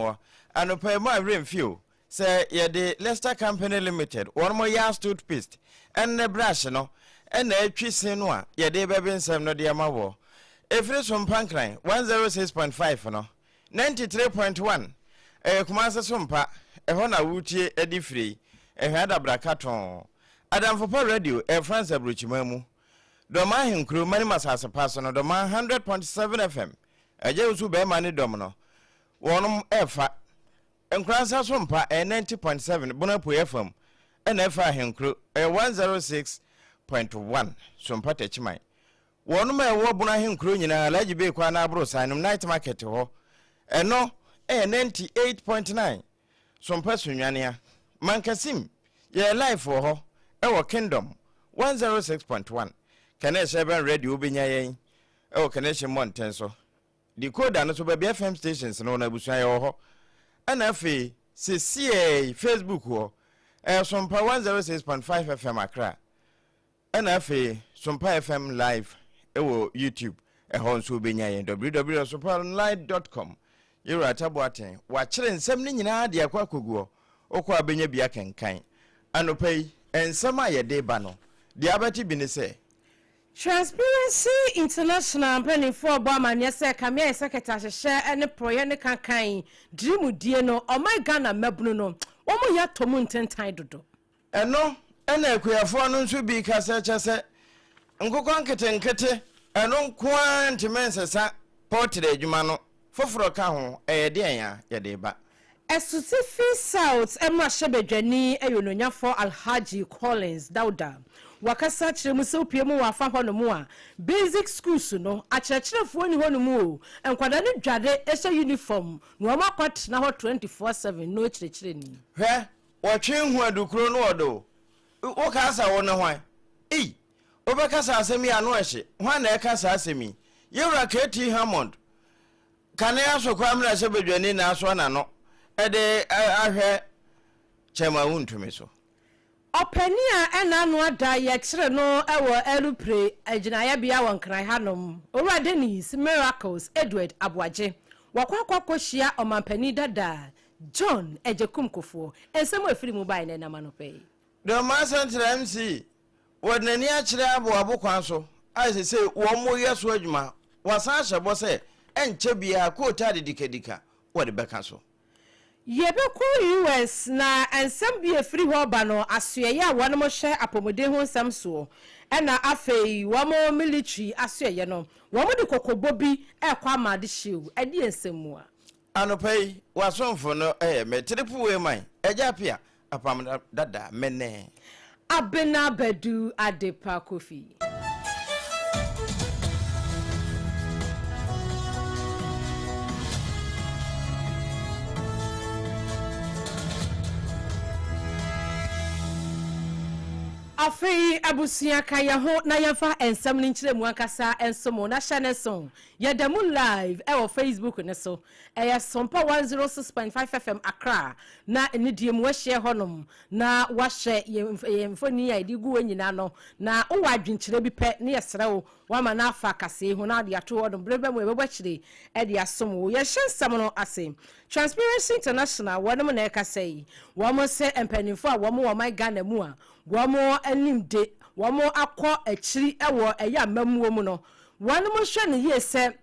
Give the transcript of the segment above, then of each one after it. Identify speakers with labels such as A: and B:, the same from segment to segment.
A: Wɔ anɔpa yi mu a werɛ mfi o sɛ yɛde Lester Company Limited wɔn mo Yas toothpaste ɛne brush no ɛna atwi se no a yɛde bɛbe nsɛm no de ama wɔ. Ɛfiri Sompa Nkran 106.5 no, 93.1 ɛyɛ Kumase Sompa, ɛhɔ na woretie de firi yi, Ɛhwɛ Adabraka tɔnn. Adamfo Pa Radio ɛyɛ France aburokyiman mu. Dɔmaa Ahenkuro, Manim Asase Pa so no, Dɔmaa 100.7 FM, Agya Wusu Bɛɛma ne dɔm no, Wɔnom ɛfa. Nkoransa so mpa ɛyɛ 90.7 Bono Apueɛ fam ɛna ɛfa Ahenkuro ɛyɛ 106.1 Sompa Takyiman. Wɔnom a ɛwɔ Bono Ahenkuro nyinaa Alhaji Bey kwan no aborosan nom Night Market hɔ ɛno ɛyɛ 98.9 Sompa Sunyania. Mankasim yɛyɛ live wɔ hɔ ɛwɔ Kingdom 106.1 Kaneshie Urban Radio wobɛnya yɛn ɛwɔ Kaneshie mmɔnten so. Decoder no so baabi FM stations no na abusua yɛwɔ hɔ. Ɛna afei sesiei Facebook hɔ ɛyɛ Sompa 106.5 FM Accra. Ɛna afei Sompa FM live ɛwɔ YouTube ɛhɔ nso wobɛnya yɛn www.sompaonline.com. Yɛwura Atta Boateng wakyerɛ nsɛm no nyinaa de akɔ akɔgu hɔ. Wokɔ a bɛnya bi akenkan. Anɔpa yi nsɛm a yɛde ba no deɛ abɛte bi ne sɛ.
B: Transparency International mpanimfoɔ rebɔ amanneɛ sɛ kame ayɛ sɛ kɛtɛahyehyɛ ne porɔeɛ ne kankan dirimudie no, ɔman Ghana mmabunu no, wɔn yɛ atɔ mu ntentan dodo.
A: Ɛno na akuafoɔ no nso bi ka sɛ kyɛ sɛ nkokɔ nketenkete ɛno nko ara ntumi nsesa pɔltre adwuma no, foforɔ ka ho, ɛyɛ deɛn a yɛde ba?
B: Asutifi South mmarahyɛbadwani Onuonyafo Alhaji Collins Dauda wakasa akyerɛ mu sɛ wopue mu wɔ afa hɔ nom a, basic schools no, akyerɛkyerɛfoɔ nni hɔ nom o, nkwadaa no dware hyɛ uniform na wɔn akɔ tena hɔ 24/7 no kyerɛkyerɛni.
A: Hwɛ, wɔtwe hu adukuro no ɔdɔ o. Wokaa sɛ wo ne hwan? Ei! Wobɛka saa asɛm yi ano ɛhye. Hwan na ɛka saa asɛm yi? Yɛwura KT Hammond. Kane aso koraa mmarahyɛbadwani na asoa n'ano de ahwɛ Chairman Wontumi so.
B: Ɔpanin a ɛna ano ada yɛkyere no wɔ Alupre agyinaeɛbea wɔ Nkran hanom, Owura Dennis Miracles Edward Aboagye, wakɔ akɔ akɔhyia Ɔmanpanin dada John Agyekum Kufuor. Nsɛm a ɛfiri mu baeɛ na ɛnam anɔpa yi.
A: Dormaa Central MC Wɔde n'ani akyerɛ aboabo kwan so a seesei wɔreyɛ so adwuma. Wɔasan ahyɛ bɔ sɛ ɛnkyɛ biara kootaa de dikadika wɔde bɛka so.
B: Yɛbɛkɔ US na nsɛm bi a ɛfiri hɔ reba no, asoɛeɛ a wɔnom hwɛ apɔmuden ho nsɛm soɔ, ɛna afei wɔn military asoɛeɛ no, wɔn de kɔkɔbɔ bi rekɔ ama adehyeɛ o, ɛdeɛn nsɛm mua?
A: Anɔpa yi, w'asomfo no yɛ me Triple Man, Agya Appiah, Apam Dada, Mene.
B: Abena Badu Adepa Kofi. Afei abusua ka yɛn ho na yɛmfa nsɛm no nkyerɛmu ankasa nso mo na hyɛ ne nso. Yɛda mu live wɔ Facebook no so. Ɛyɛ Sompa 106.5 FM Accra na nidie mu wahyia hɔnom na wahwɛ yɛn mfoni a yɛde gu hɔ nyinaa no. Na wowɔ adwenkyerɛ bi pɛ ne yɛsrɛ wo woama no afa kaseɛ yi ho na wode ato hɔnom. Berɛ bɛ mu yɛbɛbɔ akyire de asom wo. Yɛhyɛ nsɛm no ase. Transparency International wɔnom na ɛkasa yi. Wɔn se mpanimfoɔ a wɔn wɔ ɔman Ghana mu a wɔn anim de wɔn akɔ akyiri wɔ ɛyɛ amammuo mu no Wɔnom nhwɛ no yie sɛ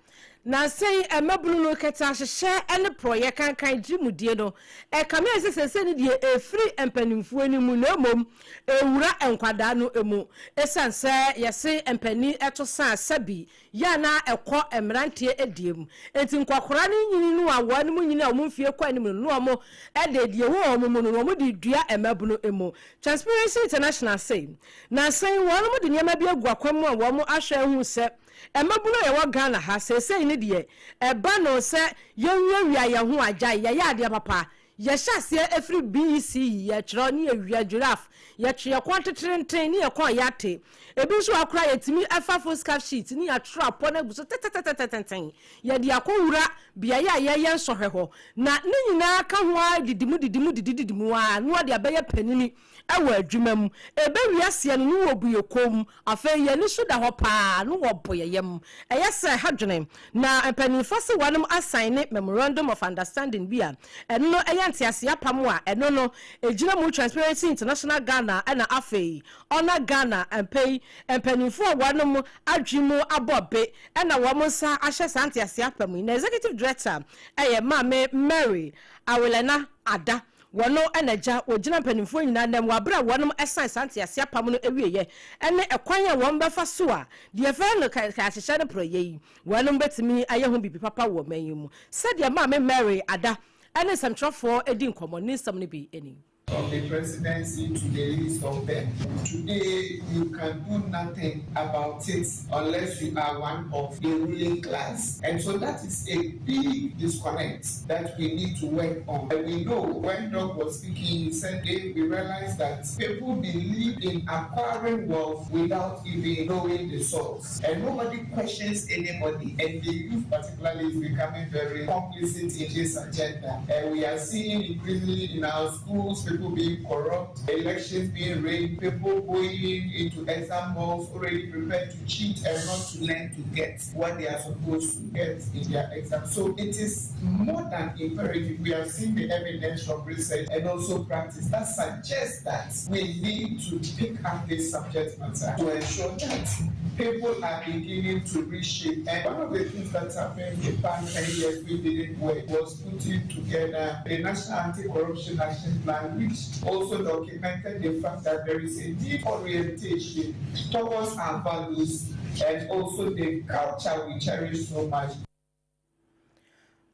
B: nansa yi mmabunu no kɛtɛahyehyɛ ne porɔeɛ kankan dirimudie no ɛkame ayɛ sɛ seesei no deɛ ɛfiri mpanimfoɔ no mu na mmom ɛwura nkwadaa no mu. Ɛsiane sɛ yɛse mpanin to sa a sɛbi yɛ a na ɛkɔ mmeranteɛ deɛ mu nti nkɔkora no nyini no a wɔnom nyini a wɔn mfie kɔ anim no na wɔn de deɛ ɛwɔ wɔn mu no wɔn de dua mmabunu mu. Transparency International se Nnansa yi wɔnom de nneɛma bi agu akwan mu a wɔn ahwɛ ahu sɛ mmabunu a yɛwɔ Ghana ha seesei no deɛ ɛba no sɛ yɛnwiawia yɛn ho a gyae yɛyɛ adeɛ papa. Yɛhyɛ aseɛ firi BECE, yɛtwerɛ ne yɛwia giraffe, yɛtwe yɛn kɔn teterenten ne yɛn kɔn yɛ ate. Ebi nso wɔ hɔ koraa yɛtumi fa foolscap sheet ne yɛatwerɛ apɔ no agu so tɛtɛtɛtɛtɛtɛn. Yɛde akɔwura beaeɛ a yɛyɛ nsɔhwɛ hɔ. Na ne nyinaa ka ho ara didi mu didi mu didi didi mu ara na wɔde abɛyɛ panini wɔ adwuma mu. Ɛbɛwie aseɛ no ne wɔbu yɛn komm. Afei yɛn ani so da hɔ paa na wɔbɔ yɛn yam. Ɛyɛ sɛ ɛha dwene. Na mpanimfoɔ se wɔnom asaene Memorandum of Understanding bi a ɛno no ɛyɛ nteaseɛ apam a ɛno no ɛgyina mu Transparency International Ghana ɛna afei Honour Ghana mpɛi mpanimfoɔ a wɔnom adwene mu abɔ be ɛna wɔn nsa ahyɛ saa nteaseɛ apam yi. Na Executive Director ɛyɛ Maame Mary Awelena Ada. Wɔno na agya wɔgyina mpanimfoɔ nyinaa nam wɔ aberɛ a wɔnom sign saa nteaseɛ apam no awieɛ ɛne ɛkwan a wɔn bɛfa so a deɛ yɛfrɛ no kaehyehyɛ no prɔeɛ yi wɔnom bɛtumi ayɛ ho biribi papa wɔ ɔman yi mu. Sɛdeɛ Maame Mary Ada ne nsɛmtwerɛfoɔ di nkɔmmɔ ne nsɛm no bi ni.
C: From the presidency to the least of them. Today, you can do nothing about it unless you are one of the ruling class. And so that is a big disconnect that we need to work on. And we know when Doc was speaking, he said we realized that people believe in acquiring wealth without even knowing the source. And nobody questions anybody. And the youth particularly is becoming very complicit in this agenda. And we are seeing increasingly in our schools people being corrupt, elections being rigged, people going into exam halls already prepared to cheat and not to learn to get what they are supposed to get in their exam. So it is more than imperative. We have seen the evidence from research and also practice that suggests that we need to pick up this subject matter to ensure that people are beginning to reshape. And one of the things that happened in the past 10 years we didn't work was putting together the National Anti-Corruption Action Plan, which also documented the fact that there is a deep orientation towards our values and also the culture we cherish so much.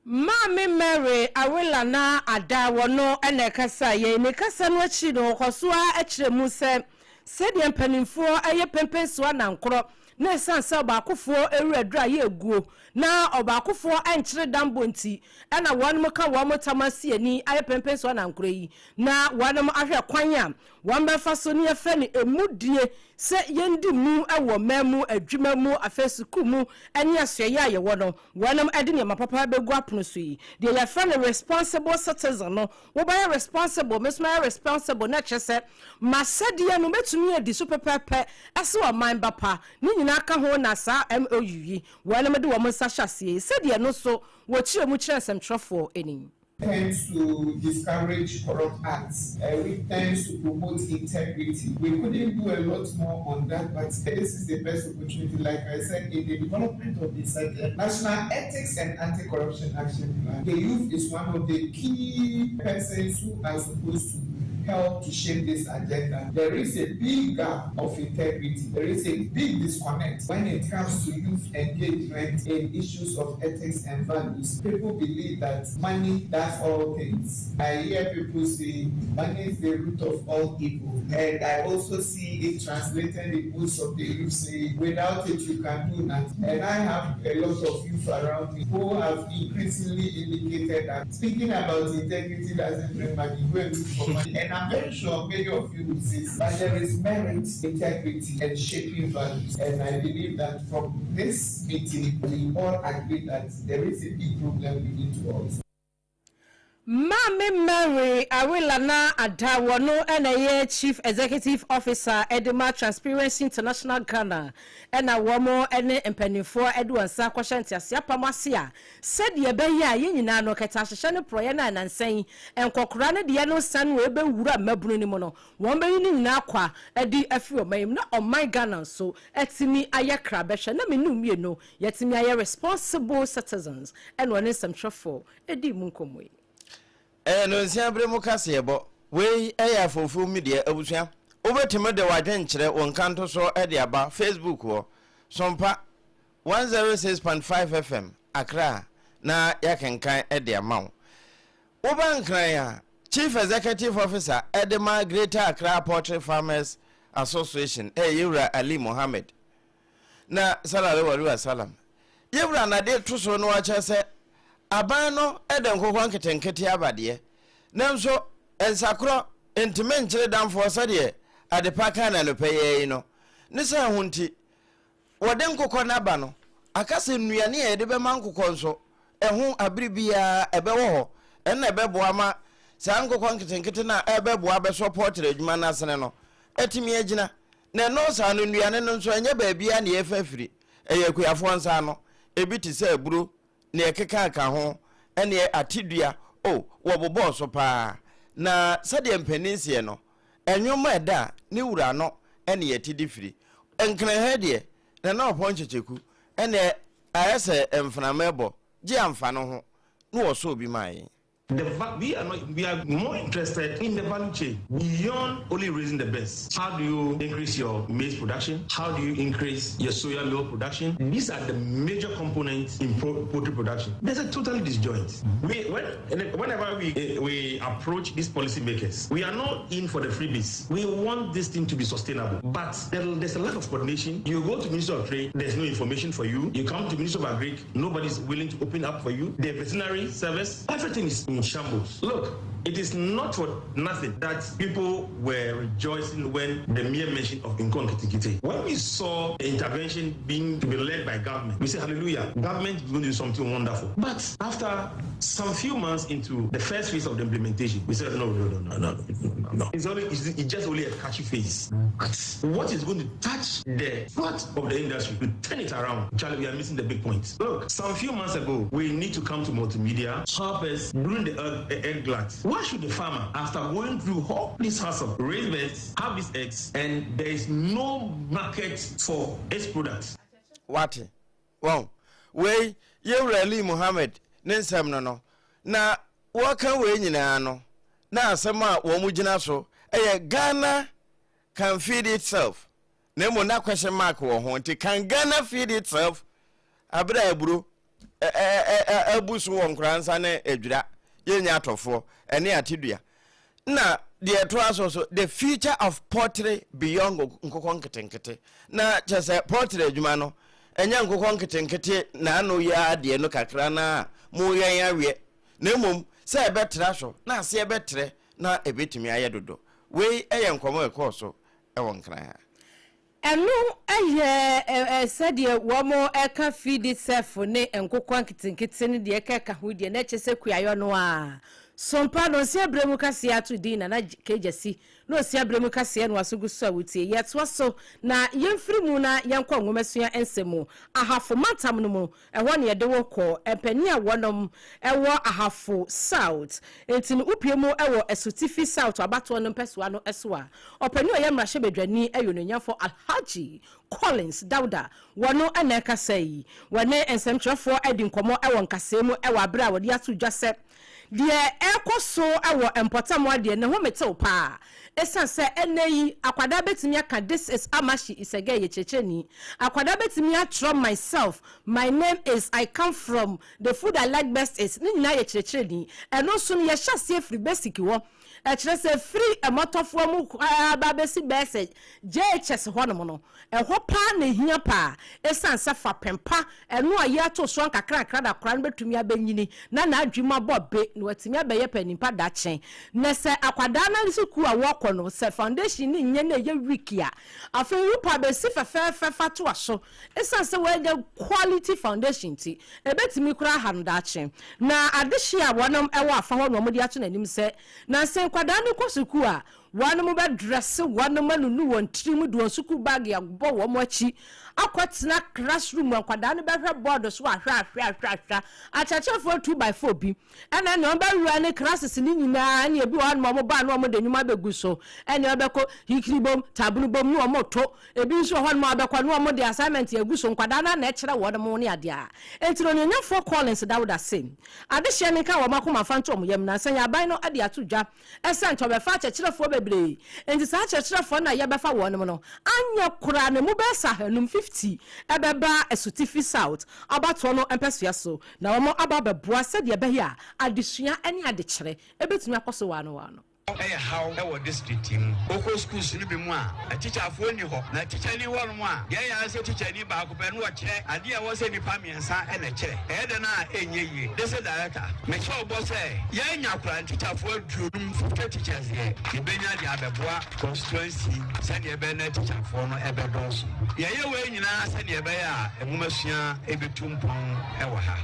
B: Maame Mary Awelana Ada wɔno na ɛkasa yei. Ne kasa no akyi no, ɔkɔ so ara kyerɛ mu sɛ sɛdeɛ mpanimfoɔ yɛ pempensoɔ anankorɔ na ɛsiane sɛ ɔbaakofoɔ wura duru a yɛ aguo na ɔbaakofoɔ nkyere dambɔ nti na wɔnom ka wɔn tam asi ani ayɛ pempensoɔ anankorɔ yi na wɔnom ahwɛ kwan a wɔn bɛfa so ne yɛfrɛ no emudie sɛ yɛndi mu wɔ ɔman mu, adwuma mu, afei sukuu mu ne asoɛeɛ a yɛwɔ no, wɔnom de nneɛma papa bɛgu apono so yi. Deɛ yɛfrɛ no responsible citizen no, wobɛyɛ responsible, me nso mɛyɛ responsible, na ɛkyerɛ sɛ m'asɛdeɛ no mɛtumi adi so pɛpɛɛpɛ sɛ ɔman ba pa. Ne nyinaa ka ho na saa MOU yi, wɔnom de wɔn nsa hyɛ aseɛ yi, sɛdeɛ ɛno nso wɔkyerɛ mu kyerɛ nsɛmtwerɛfoɔ ni.
C: Tends to discourage corrupt acts and we tends to promote integrity. We couldn't do a lot more on that, but this is the best opportunity, like I said, in the development of the second National Ethics and Anti-Corruption Action Plan. The youth is one of the key persons who are supposed to help to shape this agenda. There is a big gap of integrity. There is a big disconnect when it comes to youth engagement in issues of ethics and values. People believe that money does all things. I hear people say money is the root of all evil. And I also see it translated in most of the youth say, without it you can do nothing. And I have a lot of youth around me who have increasingly indicated that speaking about integrity doesn't bring money. Go and look for money. And I'm very sure many of you will say, but there is merit, integrity, and shaping values. And I believe that from this meeting, we all agree that there is a big problem we need to also.
B: Maame Mary Awelana Ada wɔno na ɛyɛ Chief Executive Officer de ma Transparency International Ghana na wɔn ne mpanimfoɔ de wɔn nsa akɔhyɛ nteaseɛ apam ase a sɛdeɛ ɛbɛyɛ a yɛn nyinaa no kɛtɛahyehyɛ ne porɔeɛ no a nnansa yi nkɔkora no deɛ no nsa no ɛbɛwura mmabunu no mu no wɔn bɛyi ne nyinaa kwa adi afiri ɔman yi mu na ɔman Ghana nso atumi ayɛ krabɛhwɛ na me ne wo mmienu yɛatumi ayɛ responsible citizens ɛna ɔne nsɛmtwerɛfoɔ dii mu nkɔmmɔ yi.
A: Ɛyɛ nonsia bere mu kaseɛbɔ. Wei yɛ afoofoo mu deɛ. Abusua, wobɛtumi de w'adwenkyerɛ, wo nkantosoɔ de aba Facebook hɔ, Sompa 106.5 FM, Accra, na yɛakenkan de ama wo. Woba Nkran a, Chief Executive Officer de ma Greater Accra Poultry Farmers Association yɛ Yewura Ali Mohammed. Na Sallallahu Alaihi Wasallam, Yewura na de to so no akyerɛ sɛ aban no de nkokɔ nketenkete aba deɛ, Nanso nsakorɔ ntumi nkyere damfoɔ sɛdeɛ Adepa kaa no anɔpa yi ara yi no. Ne saa ho nti, wɔde nkokɔ no aba no, aka sɛ nnuane a yɛde bɛma nkokɔ nso, ɛho abere biara ɛbɛwɔ hɔ. Ɛno na ɛbɛboa ma saa nkokɔ nketenkete no a ɛrebɛboa abɛsɔ pɔltre adwuma no asene no atumi agyina. Na ɛno saa no, nnuane no nso, ɛnyɛ baabiara na yɛfa firi. Ɛyɛ akuafoɔ nsa ano. Ebi te sɛ aburo, nea ɛkeka ho, ɛne atedua. O, wɔbobɔɔ so paa. Na sɛdeɛ mpanin seɛ no, Nnwom a ɛda ne wura ano ne yɛte de firi. Nkranha deɛ, Nana Ɔpɔn Kyekyeku, ɛnneɛ ayɛ sɛ mframa ɛbɔ, gye amfa no ho na wɔsɔ obi maa yɛn.
D: The va we are not we are more interested in the value chain beyond only raising the birds. How do you increase your maize production? How do you increase your soya meal production? These are the major components in pro poultry production. There's a totally disjoint. We when whenever we eh, we approach these policymakers, we are not in for the freebies. We want this thing to be sustainable. But there, there's a lack of coordination. You go to Ministry of Trade, there's no information for you. You come to Ministry of Agri, nobody's willing to open up for you. The veterinary service, everything is in shambles. Look, it is not for nothing that people were rejoicing when the mere mention of Nkon Kitikite. When we saw the intervention being to be led by government, we said, hallelujah, government is going to do something wonderful. But after some few months into the first phase of the implementation, we said, no, no, no, no, no, no, no. It's only it's, it's just only a catchy phase. But what is going to touch the part of the industry to turn it around? Charlie, we are missing the big point. Look, some few months ago, we need to come to multimedia, help us during the egg, egg glut. Why should the farmer, after going through all this hassle, raise birds, have these eggs, and there is no market for its products?
A: Wate? Wɔn. Wei, Yɛwura Ali Muhammad ne nsɛm no no. Na wɔka wei nyinaa no, na asɛm a wɔn gyina so yɛ Ghana can feed itself. Na mmom na question mark wɔ ho. Nti can Ghana feed itself? Abere a aburo abu so wɔ Nkoransa ne Adwira, yɛnnya atɔfoɔ, ɛne atedua. Na deɛ ɛtoa so so, the future of poultry beyond nkokɔ nketenkete. Na kyɛ sɛ poultry adwuma no, ɛnyɛ nkokɔ nketenkete na ano yi ara deɛ no kakra no a moyɛn aweɛ, na mmom sɛ ɛbɛtra so na aseɛ bɛtrɛ na ɛbɛtumi ayɛ dodo. Wei yɛ nkɔmmɔ a ɛkɔɔ so wɔ Nkran ha.
B: Ɛno yɛ sɛdeɛ wɔka feed itself ne nkokɔ nketenkete ne deɛ ɛkeka ho deɛ, na ɛkyɛ sɛ kuayɔ no ara. Sompa na ɔsi aberɛ mu kaseɛ ato din Nana K. Gyasi na ɔsi aberɛ mu kaseɛ no aso gu so a wotie. Yɛtoa so na yɛmfiri mu na yɛnkɔ nwomasua nsɛm mu. Ahafo mantam no mu Ɛhɔ na yɛde wo kɔ. Mpanin a wɔnom wɔ Ahafo South nti no wopue mu wɔ Asutifi South abatoɔ no mpɛsoa no so a, ɔpanin a ɔyɛ mmarahyɛbadwani yɛ Onuonyamfoɔ Alhaji Collins Dauda. Wɔno na ɛrekasa yi. Wɔne nsɛmtwerɛfoɔ adi nkɔmmɔ wɔ nkasɛɛ mu wɔ aberɛ a wɔde ato dwa sɛ deɛ ɛrekɔ so wɔ mpɔtam ha deɛ ne ho metew paa ɛsiane sɛ ɛnnɛ yi akwadaa bɛtumi aka this is Amashi Isegɛ yɛ kyerɛkyerɛni akwadaa bɛtumi atwerɛ myself my name is I come from the food I like best is ne nyinaa yɛ kyerɛkyerɛni ɛno nso no yɛhyɛ aseɛ firi basic hɔ ɛkyerɛ sɛ firi mmɔtɔfoɔ mu koraa ba bɛsi bɛyɛ sɛ JHS hɔnom no Ɛhɔ paa na ehia paa esiane sɛ fapem pa, ɛno a yɛto so nkakrankra da koraa no betumi abenyini na n'adwene mu abɔ be na watumi abɛyɛ panin pa daakye. Na sɛ akwadaa no sukuu a wɔkɔ no, sɛ foundation no nyɛ na ɛyɛ weak a, afei wopɛ a besi fɛfɛɛfɛ fa toa so. Esiane sɛ wannya quality foundation nti, ebetumi koraa aha no daakye. Na adehye a wɔnom wɔ afa hɔ na wɔde ato n'anim sɛ, nansa nkwadaa no kɔ sukuu a, Wɔnom bɛdrɛse wɔnom anunu wɔn tirim de wɔn sukuu bag abɔ wɔn akyi akɔtena classroom a nkwadaa no bɛhwɛ board so ahwɛ ahwɛ ahwɛ ahwɛ akyerɛkyerɛfoɔ 2 by 4 bi ɛna ɛne wɔn bɛwura ne classes no nyinaa ɛne ebi wɔ hɔ nom wɔn ba na wɔn de nnwuma bɛgu so ɛne wɔbɛkɔ hikiri bom tabunu bom ne wɔn to ebi nso wɔ hɔ nom a wɔbɛkɔ ne wɔn de assignment agu so nkwadaa no na ɛkyerɛ wɔn mo ne adeɛ a enti no onuonyamfoɔ Collins Dawuda se adehyeɛ no nka wɔn akoma fa nto wɔn yam nansa yɛn aban no de ato dwa Ɛsɛ nti wɔbɛfa akyerɛkyerɛfoɔ bebree. Enti saa akyerɛkyerɛfoɔ no a yɛbɛfa wɔnom no, anyɛ koraa no emu bɛyɛ sɛ ahanum, 50, bɛba Asutifi South abatoɔ no mpɛsoa so, na wɔn aba abɛboa sɛdeɛ ɛbɛyɛ a adesua ne adekyerɛ bɛtumi akɔ so waano waano.
E: Yɛ haw wɔ district yi mu. Wokɔ schools no bi mu a, atikyafoɔ nni hɔ. Na tikyani hɔ nom a, deɛ ɛyɛ ara sɛ tikyani baako pɛ na ɔkyerɛ adeɛ a ɛwɔ sɛ nnipa mmiɛnsa na ɛkyerɛ. Ɛyɛ dɛn a ɛnyɛ yie. District Director, mehyɛ wo bɔ sɛ yɛanya koraa ntikyafoɔ aduonum, 50 teachers deɛ, yɛbɛnya de abɛboa constituency yi sɛdeɛ ɛbɛyɛ na atikyafoɔ no bɛdɔɔso. Yɛyɛ wei nyinaa sɛdeɛ ɛbɛyɛ a nwomasua bɛtu mpɔn wɔ ha.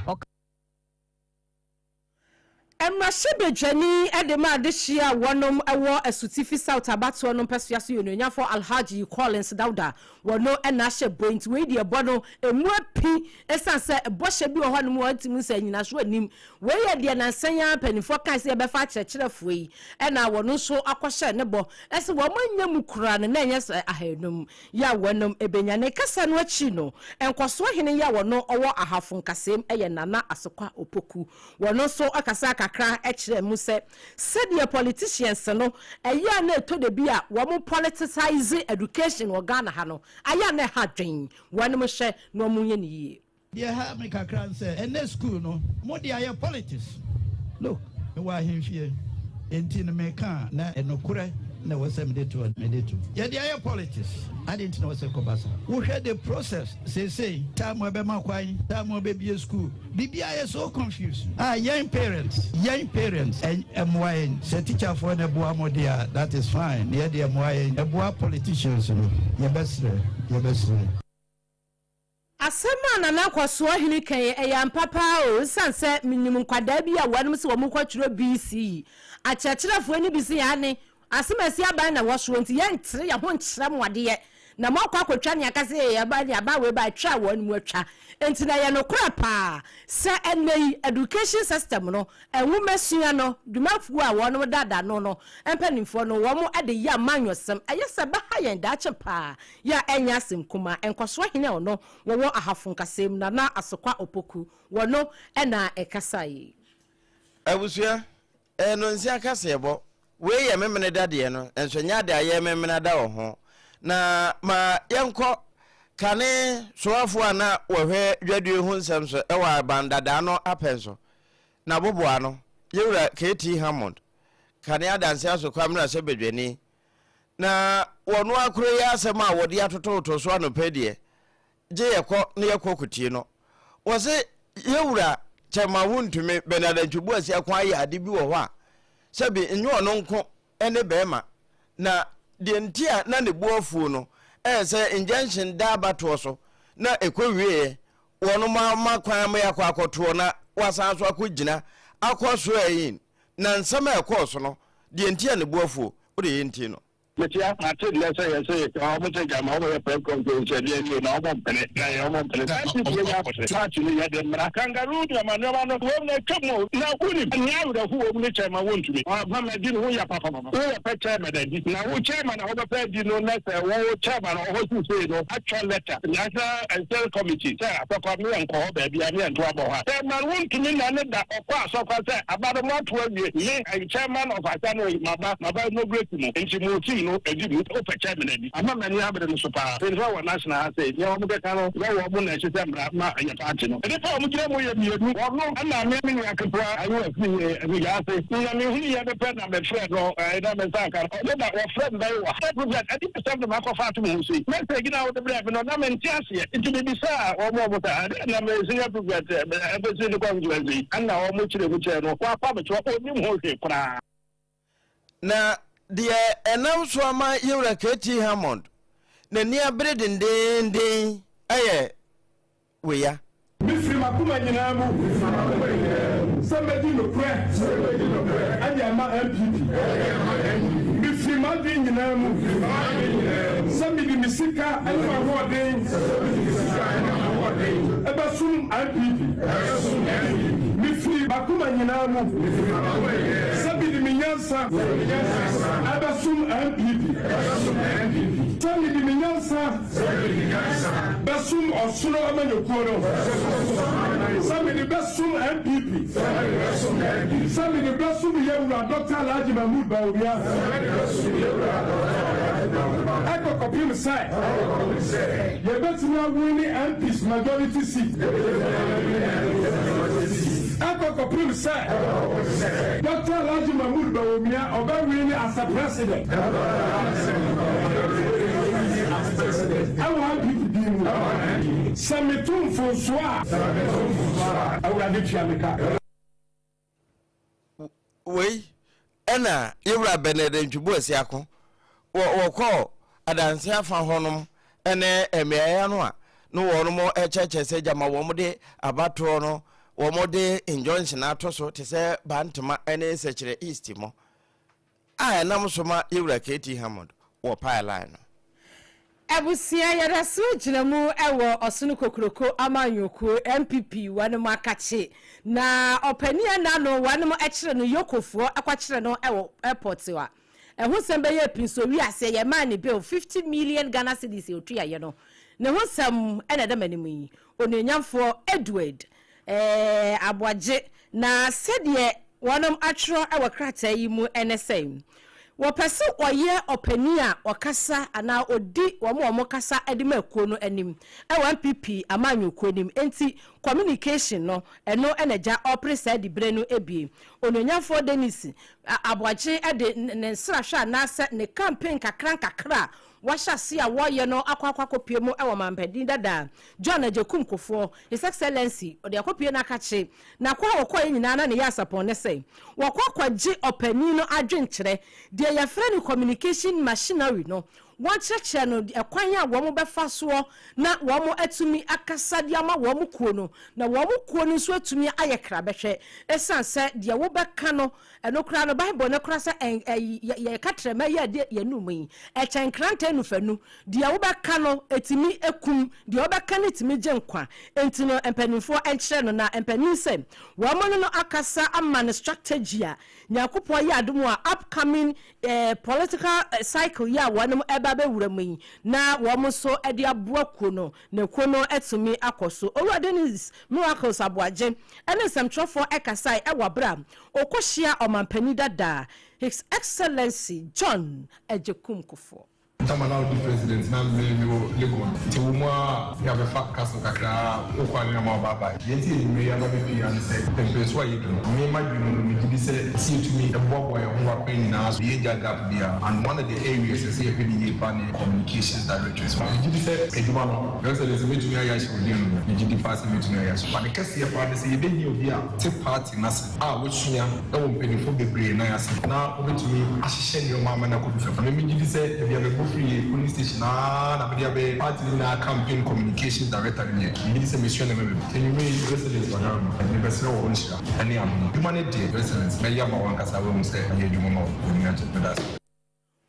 B: Mmarahyɛbadwani de ma adehyeɛ a wɔnom wɔ Asutifi South abatoɔ no mpɛsoa so yɛ Onuonyafoɔ Alhaji Collins Dauda. Wɔno na ahyɛ bɔ yi nti wei deɛ bɔ no ɛmu api ɛsiane sɛ bɔhyɛ bi wɔ hɔ nom a wɔntumi sɛ nyinasoɔ nnim. Wei yɛ deɛ nansa yi ara mpanimfoɔ kae sɛ yɛbɛfa akyerɛkyerɛfoɔ yi ɛna wɔno nso akɔhyɛ ne bɔ sɛ wɔn anya mu koraa no na ɛnyɛ sɛ ahanum yɛ a wɔnom ɛbɛnya. Ne kasa no akyi no nkɔsoɔ hene yɛ a wɔno ɔwɔ Ahafo Nkaseem yɛ Nana Asokwa Opoku. Wɔno nso kasaa kakra kyerɛɛ mu sɛ sɛdeɛ politicians no ɛyɛ a na ɛtɔ da bi a wɔn politicize education wɔ Ghana ha no ayɛ a na ɛha adwen. Wɔnom nhwɛ na wɔn nyɛ no yie.
F: Deɛ ɛha me kakra ne sɛ ɛnnɛ school no mo de ayɛ politics look me wɔ ahemfie enti no me ka a na nokorɛ na ɛwɔ sɛ mede to a mede to yɛde ayɛ politics adeɛ nti na ɛwɔ sɛ ɛkɔba saa wohwɛ the process seesei time ɛbɛma kwan time ɛbɛbie school Biribiara yɛ so confused ah yɛn parents yɛn parents ɛmoa yɛn sɛ teacher foɔ na ɛboa mo deɛ a that is fine yɛ deɛ ɛmoa yɛn ɛboa politicians no yɛbɛsrɛ yɛbɛsrɛ.
B: Asɛm a Nana Nkɔsoɔ Hene ka yi, ɛyɛ ampa paa o, ɛsiane sɛ menim nkwadaa bi a wɔnom sɛ wɔn kɔtwerɛ BC yi, akyerɛkyerɛfoɔ no bi se aane, Asɛm a ɛsi aban na ɛwɔ soɔ nti yɛntere yɛn ho nkyerɛ mo adeɛ na moakɔ akɔtwa nea aka sɛ ee ɛba ne aba wei ba atwa a wɔn mu atwa. Nti na ɛyɛ nokorɛ paa sɛ ɛnnɛ yi education system no, nwomasua no, dwumakuo a wɔnom daadaa no no mpanimfoɔ no wɔn de yɛ amanyɔsɛm. Ɛyɛ sɛ ɛbɛha yɛn daakye paa yɛ a ɛnyɛ asɛm kumaa. Nkɔsoɔ hene a ɔno wɔwɔ Ahafo Nkasɛɛ mu, Nana Asokwa Opoku, wɔno na ɛkasaeɛ yi.
A: Abusua, Ɛyɛ nonsia kaseɛbɔ. Wei yɛ Memeneda deɛ no, nso ɛnyɛ ade a yɛrememena da wɔ ho. Na ma yɛnkɔ kane soafoɔ a na wɔhwɛ dwadie ho nsɛm so wɔ aban dadaa no apɛn so, n'aboboano, Yɛwura KT Hammond, kane adanse asokwa mmarahyɛbadwani. Na wɔn akoro yi asɛm a wɔde atotototo so anɔpa yi deɛ, gye yɛkɔ na yɛkɔ kɔtie no. Wɔse yɛwura Kyɛma wontumi Bernard Antwi Boasia ko ayɛ ade bi wɔ hɔ a sɛbi nyɛ ɔno nko ne bɛɛma na deɛ nti a na ne bo afuo no ɛyɛ sɛ injunction da abatoɔ so na ɛkɔ wieɛ wɔnom ama kwan ama yɛakɔ akɔtoɔ na wasan so akɔ gyina akɔ swear in na nsɛm a ɛkɔɔ so no deɛ nti a ne bo afuo wode yɛntie no.
G: Metia, mate nnɛ sɛ yɛse ɔmo sɛ gyama ɔmo yɛ press conference ɛdeɛ nie na ɔmo mpene na yɛ ɔmo mpene saa NPP yɛ nya abɔtere party no yɛde mmara kangaroo nneɛma nneɛma no wom na atwa mu o na wonim nea awerɛho wom ne chairman wontumi ɔfa ma di ne ho ya papapapa wo wɔ pɛ chairman adi na wo chairman a wobɛpɛ adi no na sɛ wo chairman a ɔhɔ sesei no atwa letter national executive committee sɛ asɔkwa me yɛnkɔ hɔ baabi a me yɛnto abɔ hɔ a chairman wontumi na ne da Ɔkɔ asɔkwa sɛ aba no moato awie me chairman of asa no maba maba inaugurate mo nti mo team no adi mu wopɛ chairman adi ama m'ani abere no so paa mpanyinfoɔ wɔ national ha sei nea wɔn bɛka no nyɛ wɔn na ɛhyehyɛ mmara ma yɛ party no nnipa a wɔn gyina mu yɛ mmienu wɔno ɛna me me nua ketewa ayewa firi ɛmi ase na me hunu yɛ bɛpɛ na me frɛ no ɛɛ na me nsa nka no ɔno na wɔfrɛ me bɛyɛ wɔ ha president ɛde asɛm na makɔfa ato me ho so yi message na wode brɛ me no na mente aseɛ nti mebisaa wɔn a wɔn sɛ adeɛ na me senior prefect ɛbɛsi ne constituency yi ɛna wɔn kyerɛ mu kyerɛ no wafa me kyerɛ ɔnim ho hwee koraa.
A: Na deɛ ɛnam so ama Yewura KT Hammond n'ani abere dendeenden yɛ weya.
H: Mefiri m'akoma nyinaa mu sɛ mɛdi nokorɛ de ama NPP. Mefiri m'adwene nyinaa mu sɛ mede me sika ne m'ahoɔden bɛsom NPP. Mefiri m'akoma nyinaa mu sɛ mede me nyansa bɛsom NPP. Sɛ mede me nyansa. Bɛsom ɔsono amanyɔkuo no. Sɛ mede bɛsom NPP. Sɛ mede bɛsom yɛn wura Dɔkta Alhaji Mahmood Bawumia. Ɛkɔ kɔpem sɛ yɛbɛtumi awini MPs majority seat. Ɛkɔ kɔpem sɛ Doctor Alhaji Mahmood Bawumia ɔbɛ wini as a president ɛwɔ NPP din mu. Sɛ meto mfonsoɔ a, Awurade tua me ka.
A: Wei ɛna yɛwura Bernard Antwi Boasiako wɔ wɔkɔɔ adanse afa hɔnom ne mmeaeɛ no a na wɔnom kyerɛkyerɛ sɛ gyama wɔn de abatoɔ no wɔn de injunction ato so te sɛ Bantama ne Sɛkyerɛ East mo a ɛnam so ma yɛwura KT Hammond wɔ pie line no.
B: Abusua yɛdaso gyina mu wɔ ɔsono kokroko amanyɔkuo NPP wɔnom akakye na ɔpanin ɛna no wɔnom kyere no yokofoɔ kɔkyere no wɔ airport a ɛho sɛm bɛyɛ pii nso wiase yɛmaa ne bail 50 million Ghana cedis ɔtuaeɛ no ne ho sɛm na ɛda m'anim yi Onuonyamfoɔ Edward Aboagye, na sɛdeɛ wɔnom atwerɛ wɔ krataa yi mu ne sɛ, wɔpɛ sɛ ɔyɛ ɔpanin a ɔkasa anaa ɔdi wɔn a wɔkasa de ma akuo no anim wɔ NPP amanyɔkuo no mu, enti communication no, ɛno na agya ɔrepere saa diberɛ no bie. Onuonyamfoɔ Dennis Aboagye de ne nsrahwɛ anaasɛ ne campaign nkakra nkakra a wɔahyɛ ase a wɔreyɛ no akɔ akɔ akɔpue mu wɔ Mampanin dada John Agyekum Kufuor, His Excellency, ɔde akɔpue no akakye. Na kɔ a wɔkɔeɛ nyinaa na ne yasapɔn ne sɛ wɔkɔ akɔgye ɔpanin no adwenkyerɛ, deɛ yɛfrɛ no communication machinery no, wɔnkyerɛkyerɛ no ɛkwan a wɔbɛfa soɔ na wɔatumi akasa de ama wɔn kuo no, na wɔn kuo no nso atumi ayɛ krabɛhwɛ, ɛsiane sɛ deɛ wobɛka no Ɛno koraa no, Bible no kora sɛ ɛn, ɛ, yɛ, yɛka trɛma yi a ɛde yɛn anum yi, ɛkyɛn nkrantɛ anufanu. Deɛ wobɛka no, ɛtumi kum. Deɛ wobɛka no tumi gye nkwa. Enti no, mpanimfoɔ nkyerɛ no, na mpanin sɛ wɔn ne no akasa ama no strategy a Nyankopɔn yɛ adom a upcoming eh, political cycle yi a wɔn ɛba abɛwura mu yi, na wɔn nso de aboa kuo no, na kuo no atumi akɔ so. Owura Dennis Miracles Aboagye ne nsɛmtwerɛfoɔ kasae wɔ berɛ a Ɔkɔhyia ɔmanpanin dada His Excellency John Agyekum Kufuor.
I: Tama na odi president na me me wɔ Legon nti ɛwɔ mu ara ne abɛfa castle kakra ara wokɔ a ne ama wo bye bye. Deɛ nti anwummerɛ yi aba bɛpue ha ne sɛ mpɛnpɛnsoɔ a yɛadu no me madwene mu no megye di sɛ sɛ yɛtumi boaboa yɛn ho wɔ akwan nyinaa so yɛngya gap biara and one of the areas ɛsɛ yɛhwɛ no yie paa ne communications directorate so megye di sɛ adwuma no Your Excellency mɛtumi ayɛ ahyɛ wo den no megye di paa sɛ mɛtumi ayɛ ahyɛ but ne kɛseɛ paa ne sɛ yɛbɛhia obi a te party no ase a wasua wɔ mpanyimfo bebree nan ase na obetumi ahyehyɛ nneɛma ama no akodu fam. Me migye di sɛ baabi a mebɔ firi yɛ polling station ara na mede abɛyɛ party no nyinaa campaign communications director no deɛ, migye di sɛ mesua nneɛma bebree. Anwummere yi, Your Excellency Ɔdarema, mebɛsrɛ wo nhyira ne adom. Adwuma no deɛ, Your Excellency, mɛyɛ ama w'ankasa woahu sɛ meyɛ adwuma ma wo. M'ani agye. Meda ase.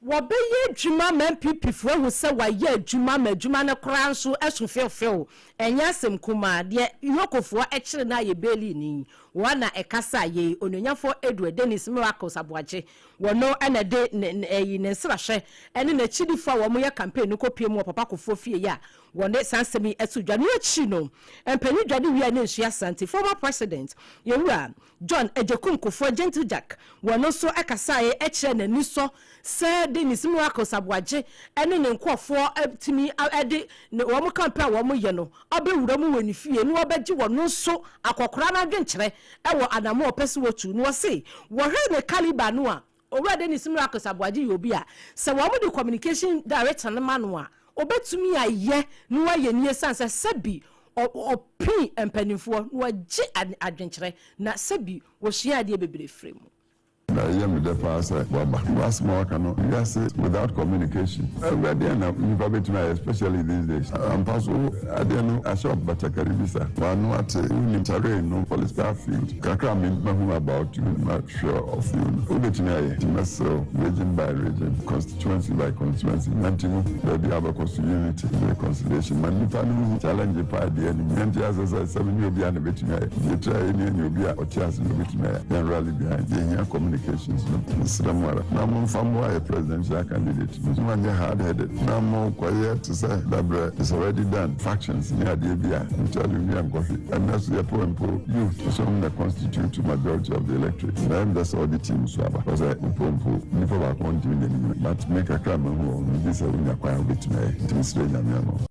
B: Wɔbɛyɛ adwuma ama NPP foɔ ahu sɛ wɔayɛ adwuma ama adwuma no koraa nso asu fewfew. Ɛnyɛ asɛm kumaa. Deɛ Yoko foɔ kyere no ayɛ beeli ni. Wɔn na ɛkasaa yei. Onuonyamfoɔ Edward Dennis Miracles Aboagye, wɔno na ɛde ne ne ɛyi ne nsrahwɛ ne n'akyidifoɔ a wɔyɛ campaign no kɔpue mu wɔ Papa Kufuor fie yi a wɔde saa nsɛm yi ato dwa. No akyi no, mpanin dwa ne wia ne nsuo Asante former president, Yɛwura John Agyekum Kufuor Gentle Jack wɔ no nso kasaeɛ kyerɛɛ n'anisɔ sɛ Dennis Miracles Aboagye ne ne nkurɔfoɔ atumi de ne wɔn campaign a wɔyɛ no abɛwura mu wɔ ne fie na wɔabɛgye wɔn nso akɔkora no adwenkyerɛ wɔ anammɔn a ɔpɛ sɛ wɔtu no. Ɔse wɔhwɛ ne calibre no a, Owura Dennis Miracles Aboagye yɛ obi a sɛ wɔde communication director no ma no a, ɔbɛtumi ayɛ na wayɛ nie ɛsiane sɛ sɛbi ɔpin mpanimfoɔ na wɔgye adwenkyerɛ na sɛbi wɔsua adeɛ bebree firi mu.
J: Na ɛyɛ me dɛ paa sɛ waba. W'asɛm a waka no, wiase without communication, ɛdeɛn na nipa bɛtumi ayɛ especially these days. Ampa so adeɛ no ahyɛ wo batakari bi sa, w'ano ate, wonim terrain no, political field. Kakra a me mahu about you ma sure of you no wobɛtumi ayɛ nti mɛsrɛ wo region by region constituency by constituency nante mu baabi a wobɛkɔ so unity reconciliation ma nnipa no nhu challenge paa di anim yɛnte ase sɛ sɛ me ne obi a na bɛtumi ayɛ nti yɛtira yɛni anya obi a ɔte ase na obɛtumi ayɛ yɛn rally behind yɛhia communications no mesrɛ mo ara na momfa mmoa yɛ presidential candidate no so anyɛ hard headed na mo kɔyɛ te sɛ dabrɛ is already done factions ne adeɛ bi a I'm telling you yɛnkɔhwe Ɛnnɛ so yɛpo mpo youth so na constitute majority of the electorate na ɛmdɛ sɛ ɔde team so aba kɔsɛ mpo mpo nipa baako ɔntumi nyɛ ne nyina but me kakra a mahu wɔ ho no megye sɛ wonya kwan a wobɛtumi ayɛ nti mesrɛ Nyame ama wo.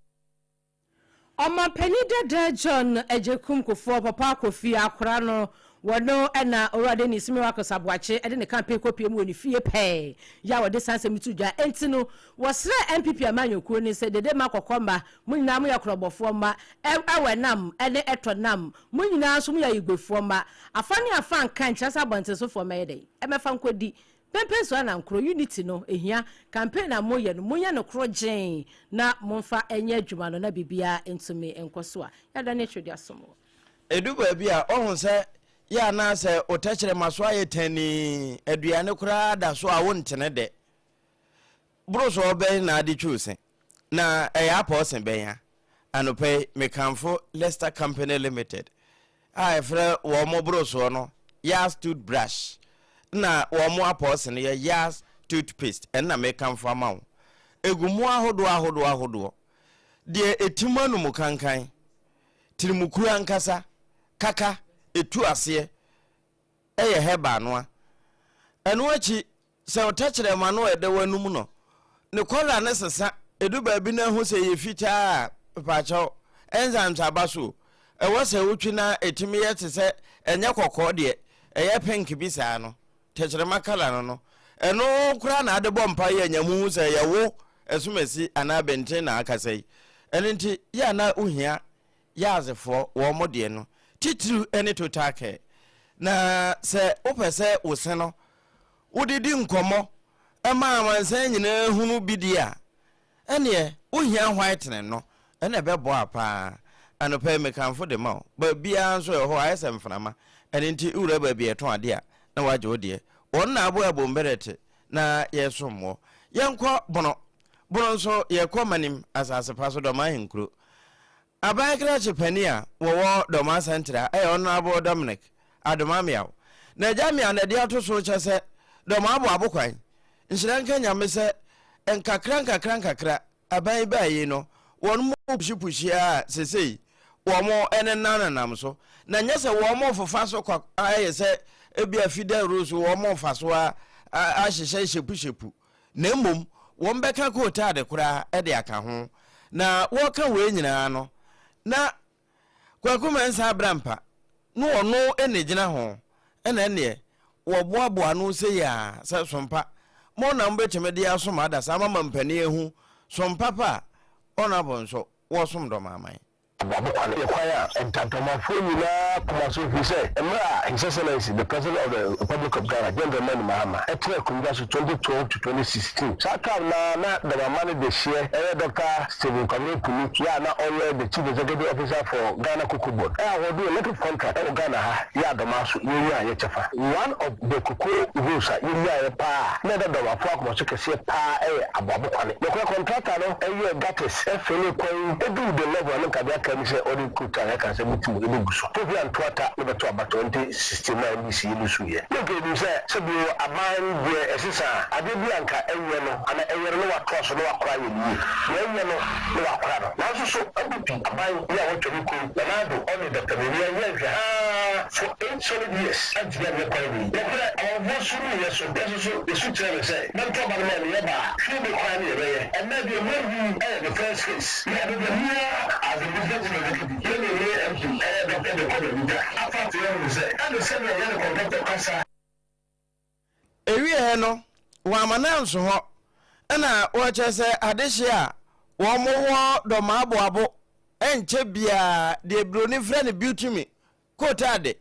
B: Ɔmanpanin dada John Agyekum Kufuor Papa Kofi Akora no, Wɔno na Owura Dennis Miracles Aboakye de ne campaign kɔpue mu wɔ ne fie pɛɛ yɛ a wɔde saa nsɛm yi too dwa. Enti no, wɔsrɛɛ NPP amanyɔkuo no sɛ, Dede mma kɔkɔ mma, mo nyinaa moyɛ korɔbɔfoɔ mma, ɛwɛ nam ne ɛtɔ nam, mo nyinaa nso moyɛ ayigbefoɔ mma. Afa ne afa nka nkyerɛ sɛ abɔntensofoɔ mmɛyɛ dɛn? Mmɛfa nkɔdi. Pɛmpɛnso anankoro, unity no ɛhia. Campaign a moyɛ no, monyɛ no koro gyee na momfa nyɛ adwuma no na biribiara ntumi nkɔ so a yɛadane akyire de asom wɔ.
A: Edu baabi a, wohu sɛ yɛ a na sɛ wo tɛkyerɛma so ayɛ tɛnii, aduane koraa da so a wontene dɛ. Boro so bɛn na ade twiw se, na ɛyɛ apɔw se bɛn a? Anɔpa yi, mekamfo Lester Company Limited a ɛfrɛ wɔn borosoɔ no Yas Toothbrush na wɔn apɔw se no yɛ Yas Toothpaste, ɛno na mekamfo ama wo. Egu mu ahodoɔ ahodoɔ ahodoɔ. Deɛ ɛtim anum kankan. Tirimukuru ankasa, kaka, ɛtu aseɛ, yɛ herbal anoa. Ɛno akyi, sɛ wo tɛkyerɛma no a ɛda w'anum no, ne kɔla no sesa, ɛdu baabi na ahu sɛ ɛyɛ fitaa a, mepaakyɛw, enzymes aba so o. Ɛwɔ sɛ wotwi na ɛtumi yɛ te sɛ ɛnyɛ kɔkɔɔ deɛ, ɛyɛ pink bi saa no, tɛkyerɛma kɔla no no, ɛno koraa na ade bɔ mpaeɛ a nya mu hu sɛ ɛyɛ wo asumasi anaa benten na akasa yi. Ɛno nti, yɛ a na wohia Yazefoɔ wɔn deɛ no titiriw ne total care. Na sɛ wopɛ sɛ wo se no wode di nkɔmmɔ ma amansan nyinaa hunu bi deɛ a, ɛnneɛ wohia whitening no, ɛna ɛbɛboa wo paa. Anɔpa yi mekamfo de ma wo. Baabiara nso ɛwɔ hɔ ayɛ sɛ mframa. Ɛno nti wowura baabi a yɛtɔn adeɛ a, na woagye wo deɛ. Wɔn na aboa Bomberɛte na yɛresom wɔ. Yɛnkɔ Bono. Bono nso yɛkɔ Manim asase pa so, Dɔm Ahenkuro. Aban krakye panin a wɔwɔ Dɔm Asɛntra yɛ Honourable Dominic Adom Ameaw. Na Agya Ameaw na ɛde ato so kyɛ sɛ Dɔm aboabo kwan. Nhyira nka Nyame sɛ nkakra nkakra nkakra aban yi baeɛ yi no wɔn mu puhyipuhyi ara sesei wɔn nenam nenam so. Na nyɛ sɛ wɔn refofa so kwa ayɛ sɛ ebia feeder roads wɔn refa so ara ahyehyɛ hyɛpuhyɛpu. na mmom wɔbɛka kootaade koraa de aka ho. Na wɔreka wei nyinaa no, na Kwaku Mensah Abrampa na ɔno na ɛgyina ho, ɛna ɛnneɛ wɔboaboa ano sei ara sɛ sompa mo na mobɛtumi de asom adasa ama mampanin ahu sompa pa a Honourable nso wɔsom Dɔmaman.
K: Aboabo kwan yɛ kwan a ntantɔmafoɔ nyinaa koma so ɛfiri sɛ mmerɛ a His Excellency the President of the Republic of Ghana John Dramani Mahama tenaa akonnwa so 2012 to 2016 saa time no ara na Dɔmama no dehyeɛ ɛyɛ Doctor Stephen Kwabena Kumi yɛ a na ɔyɛ the Chief Executive Officer for Ghana Cocoa Board a wɔde electric contract ɛwɔ Ghana ha yɛ a Dɔmaa so yɛnyaa yɛ kyɛfa. One of the cocoa roads a yɛnyaeɛ paa a na ɛda Dɔmafoɔ akoma so kɛseɛ paa yɛ Aboabo kwane. Nokorɛ contractor no yɛɛ gutters fɛlee kwan yi ɛduu the level a na nka deɛ aka ne sɛ ɔde coat a yɛaka sɛ bɛtum ɛbɛgu so. Kofi anto ata na bɛto aba 2016 a NDC yɛ lusuiɛ. Na nka yɛnim sɛ sɛbio aban deɛ ɛsesa a adeɛ bi a nka ɛnyɛ no anaa ɛyɛ no na watoa so na wakora ayɛ no yie. Deɛ ɛnyɛ no na wakora no. Nanso so NPP aban yi a wɔatwa mu kuro Nana Addo ɔne Doctor Bawumia yɛɛ nhwɛhaa for 8 solid years antumi anyɛ kwan wei. Nokorɛ amanfoɔ suruiɛ so yɛn nso so yɛsu kyerɛɛ no sɛ mɛnto aba no ma no yɛba a hwee bi koraa ne yɛbɛyɛ. Ɛnnɛ deɛ moahu yi yɛ the first phase na ɛno deɛ me ara as the district chief executive me ne me MP ɛyɛ Doctor Jacob Abuja afa ato yɛn ho sɛ ɛne sɛdeɛ yɛne kɔntɔntɔ kasa.
A: Ɛwieɛ no, wɔamma no anso hɔ, ɛna wɔkyerɛ sɛ adehyeɛ a wɔwɔ dɔmaaboabo ɛnkyɛ biara deɛ buroni frɛ no butumi Kootaade,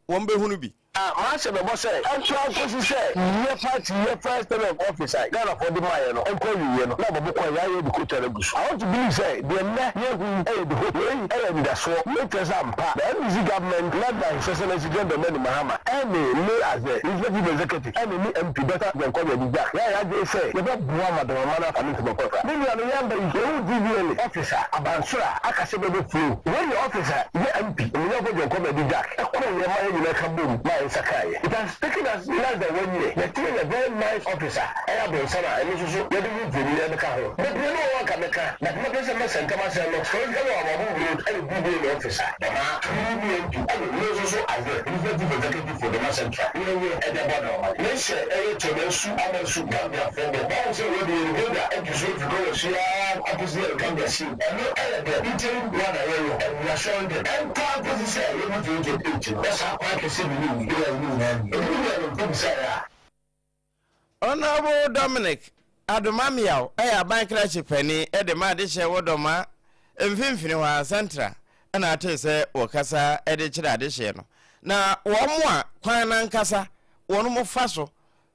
A: wɔn bɛhunu bi.
K: A M'ahyɛ me bɔ sɛ ɛntoa nkosi sɛ yɛ party yɛ first term of office a Ghanafoɔ de maeɛ no nkɔ awieɛ no na wɔbɛbɔ kwan yɛayɛ de quota no agu so. I want to believe sɛ deɛ nnɛ yɛrehu yi yɛ the hope, wei yɛ anidasoɔ, wei kyerɛ sɛ ampa the NDC government led by His Excellency John Dramani Mahama ɛne me as the Regional Chief Executive ɛne me MP Doctor John Kwame Adijah yɛayɛ yɛn adwene sɛ yɛbɛboa ma Dɔmama no afa ne ntoma pa. Me nua no yɛn ba yi yɛhu DVLA office a abansoro a aka sɛ bɛbɛ flow. Wei yɛ office a yɛ MP Omunyafo John Kwame Adijah ɛkoo yɛn ma yɛn nyinaa ka boom ma yɛ. nsa kaeɛ. It has taken us less than one year, yɛtee a very nice office a ɛyɛ aborosan a ɛno nso so yɛde ho mfoni ɛbɛka ho. Bebree ne wɔ hɔ a anka mɛka, na mɛpɛ sɛ mɛsɛ ntɛm asɛm no, sɛ wɔ Aboabo Road ɛne DBA ne office a Dɔmaa DBMP ɛne no nso so as the Legislative Executive for Dɔma Central yɛnyɛ ɛde abɔ Dɔma. Ne hyɛ ɛyɛ Kyɛmɛnsu Amansu Gambia foɔ bɔ. Mahu sɛ wei deɛ yɛde Hilda atu so afi kɔ wɔ so yi ara akɔsi yɛn Gambia scene. Ɛno ɛyɛ dɛ interim one a yɛyɔ and we are assuring them ɛnkɔ ankɔsi sɛ yɛdu 2028 no na saa kwan kɛseɛ mmienu yi yɛayɛ ne nyinaa awie. Ebinom yɛɛ no mpo bisaeɛ a.
A: Honourable Dominic Adomah-Miaw yɛ aban krakye panin de ma adehyeɛ wɔ Dɔma mfimfini hɔ ara, Central, na atee sɛ wɔkasa de kyerɛ adehyeɛ no. Na wɔn a kwan no ankasa wɔn fa so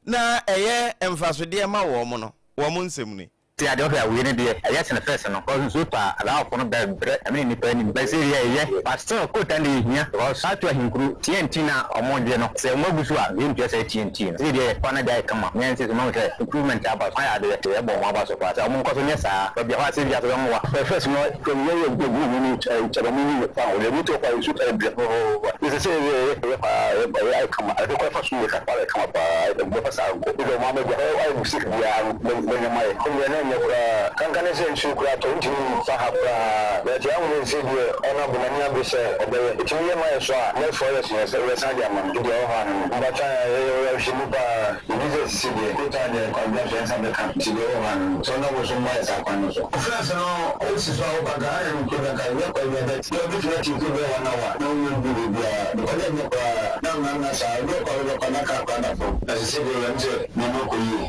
A: na ɛyɛ mfasodeɛ ma wɔn no, wɔn nsɛm ni.
L: Te adeɛ ɔhwɛ a wei no deɛ ɛyɛ sene first no cause nsuo tɔ a alaawfo no bɛ brɛ ɛmene nnipa anim but sei deɛ ɛyɛ but still quota no deɛ ɛhia because saa to ahenkuro TNT no a ɔmo gye no sɛ ɔmo agu so a yɛntua saa TNT no sei deɛ kwan no deɛ ayɛ kama me nso mahu sɛ improvement aba so ayɛ adeɛ yɛbɔ ɔmo aba so paa sɛ ɔmo nkɔ so nyɛ saa baabi a hɔ a sɛ bia so bɛmoa. But first no kurom yɛ yɛ gu gu ne kyɛ ɔmo nyi fa ho deɛ ɔmo tu kɔ nsu tɔ brɛ hohohoho ne sɛ sɛ yɛ yɛ paa yɛ ayɛ kama ɛde kɔ ɛfa so yɛ kapa ayɛ kama paa ɛde fa saa nkɔ ɛde ɔmo amagya ayɛ mistake biara no bɛ bɛ nyɛ mayɛ ɛdeɛ na ɛnyɛ koraa kanka ne sɛ nsuo koraa tɔ wontumi nfa ha koraa but ahu ne sɛ deɛ ɔno abo n'ani abere sɛ ɔbɛyɛ ɛtumi yɛ mayɛ so a next 4 years no yɛsɛ yɛsan de ama no deɛ ɔwɔ hɔ ano no mpakyɛ yɛyɛ ɔhwɛ mu paa yɛgye sɛ sisi deɛ kota deɛ kwan bia so yɛnsa bɛka nti deɛ ɔwɔ hɔ ano no sɛ ɔno abo so mmoa yɛ saa kwan no so. First no wosi so a wo kanka ayɛ no kuro kanka nyɛ kwan bia but deɛ wobɛtumi ati kuro bɛyɛ one hour na wonyɛ ndu baabiaa because ɛnyɛ koraa na nna saa ebi wɔ kɔ a wobɛkɔ na car koraa da fam na sisi deɛ yɛm sɛ nneɛma kɔ yie.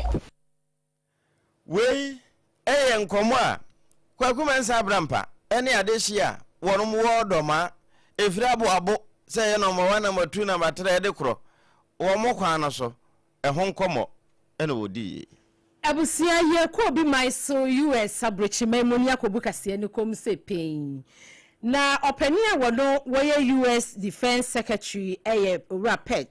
A: Wei yɛ nkɔmmɔ a Kwaku Mensah Abrampa ne adehye a wɔnom wɔ Dɔmaa ɛfiri Aboabo sɛ ɛyɛ nɔmba one, nɔmba two, nɔmba three de korɔ wɔn kwan no so ɛho nkɔmmɔ na wɔdiiɛ.
B: Abusua yɛkɔ obi man so US abrokyiman mu ne akɔbu kaseɛ no kɔm sɛ pɛn na ɔpanin a wɔno wɔyɛ US Defence Secretary yɛ Owura Pet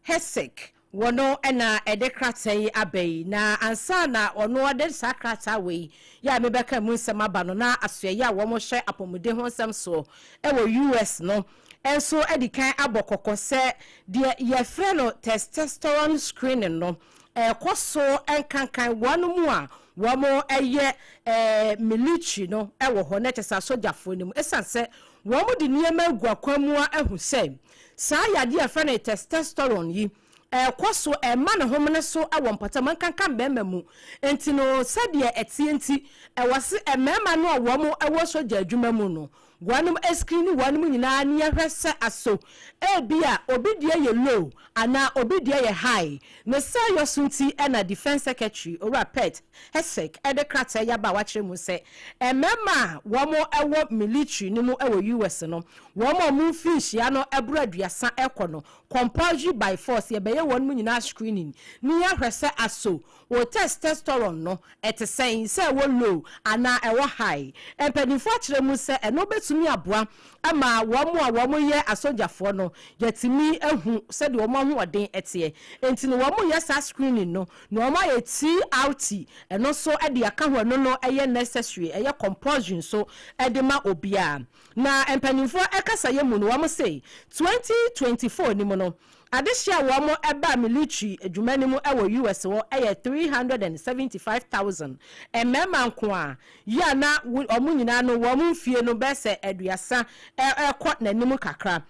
B: Hegseth Wɔno na ɛde krataa yi aba yi, na ansa na ɔno ɔde saa krataa wei yi a mebɛka mu nsɛm aba no, na asoɛeɛ a wɔhwɛ apɔmuden ho nsɛm soɔ wɔ US no nso adi kan abɔ kɔkɔ sɛ deɛ yɛfrɛ no testosterone screening no ɛrekɔ so nkankan wɔn mu a wɔyɛ military no wɔ hɔ, na kyerɛ sɛ asogyafoɔ no mu, ɛsiane sɛ wɔde nneɛma agu akwan mu ahu sɛ Saa yadeɛ a yɛfrɛ no testosterone yi, ɛkɔ so, ɛma ne homene so wɔ mpɔtam, ɛnkanka mmarima mu. Nti no, sɛdeɛ ɛteɛ nti, ɛwɔ se mmarima no a wɔn wɔ sogya adwuma mu no, wɔnom screen wɔnom nyinaa ne yɛhwɛ sɛ aso ebia obi deɛ yɛ low anaa obi deɛ yɛ high. Ne saayɔ so nti na Defence Secretary, Owura Pete Hegseth de krataa yi aba a wakyerɛ mu sɛ mmarima a wɔn wɔ military no mu wɔ US no, Wɔn a wɔn mfirinhyia no boro aduasa kɔ no, compulsory by force, yɛbɛyɛ wɔn mu nyinaa screening na yɛahwɛ sɛ aso wo testosterone no ɛte sɛn, sɛ ɛwɔ low anaa ɛwɔ high. Mpanimfoɔ akyerɛ mu sɛ ɛno bɛtumi aboa ama wɔn a wɔyɛ asogyafoɔ no yɛatumi ahu sɛdeɛ wɔn ahoɔden teɛ. Enti no wɔyɛ saa screening no na wɔayɛ TRT, ɛno nso de aka ho, ɛno no ɛyɛ necessary, ɛyɛ compulsory nso de ma obiara. Na mpanyimfoɔ ɛkasayɛ mu no wɔn se 2024 no mu no adehye a wɔn ɛbaa military adwuma no mu wɔ US hɔ yɛ 375,000 mmarima nkoaa yi a na wɔn nyinaa no wɔn mfie no bɛyɛ sɛ aduasa ɛrekɔ n'anim kakra.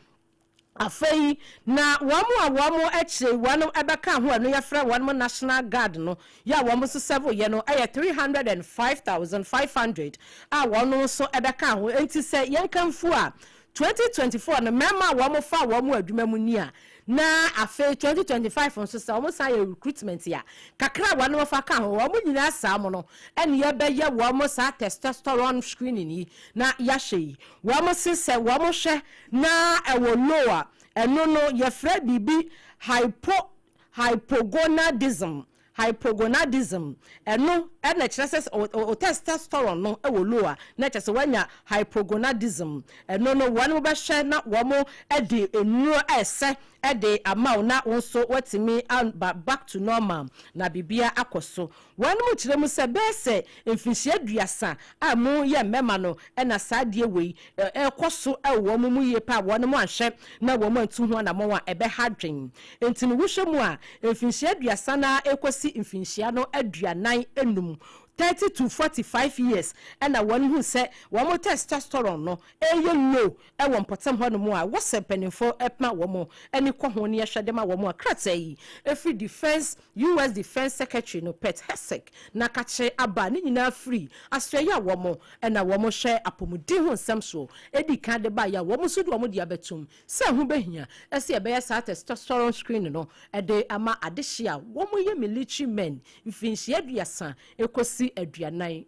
B: Afei na wɔn a wɔn akyire yi wɔn bɛka ho a ɛno yɛfrɛ wɔn National Guard no yɛ a wɔn nso serve yɛ no yɛ 305,500 a wɔn nso bɛka ho. Enti sɛ yɛnka mfu a, 2024 no mmarima a wɔn fa wɔn adwuma mu ni a, na afei 2025 nso sɛ wɔn san yɛ recruitment a, kakra a wɔn fa ka ho, wɔn nyinaa saa mo no ɛne yɛbɛyɛ wɔn saa testosterone screening yi na yɛahwɛ yi. Wɔn se sɛ wɔn hwɛ na ɛwɔ low a, ɛno no yɛfrɛ biribi hypo hypogonadism, hypogonadism, ɛno na ɛkyerɛ sɛ wo testosterone no wɔ low a, na ɛkyerɛ sɛ woanya hypogonadism. Ɛno no wɔn bɛhwɛ na wɔn de nnuro a ɛsɛ de ama wo na wo nso woatumi aba back to normal na biribiara akɔ so. Wɔnom kyerɛ mu sɛ bɛyɛ sɛ mfinhyia 30 a mu yɛ mmarima no na saa adeɛ wei rekɔ so wɔ wɔn mu yie paa a wɔnom anhwɛ na wɔn antu ho anamɔn a ɛbɛha adwen. Nti no wohwɛ mu a mfinhyia 30 no ara rekɔsi mfinhyia no 45, 30 to 45 years, na wɔn hu sɛ wɔn testosterone no reyɛ low wɔ mpɔtam hɔnom a ɛwɔ sɛ mpanimfoɔ ma wɔn ani kɔ ho ne ɛhwɛ de ma wɔn a krataa yi firi Defense US Defense Secretary no Pete Hegseth n'akakye aba a ne nyinaa firi asoɛeɛ a wɔn na wɔn hwɛ apɔmuden ho nsɛm soɔ dii kan de baeɛ a wɔn nso de wɔn deɛ abɛtom sɛ ɛho bɛhia sɛ yɛbɛyɛ saa testosterone screening no de ama adehye a wɔyɛ military men mfinhyia 30 kɔsi 45.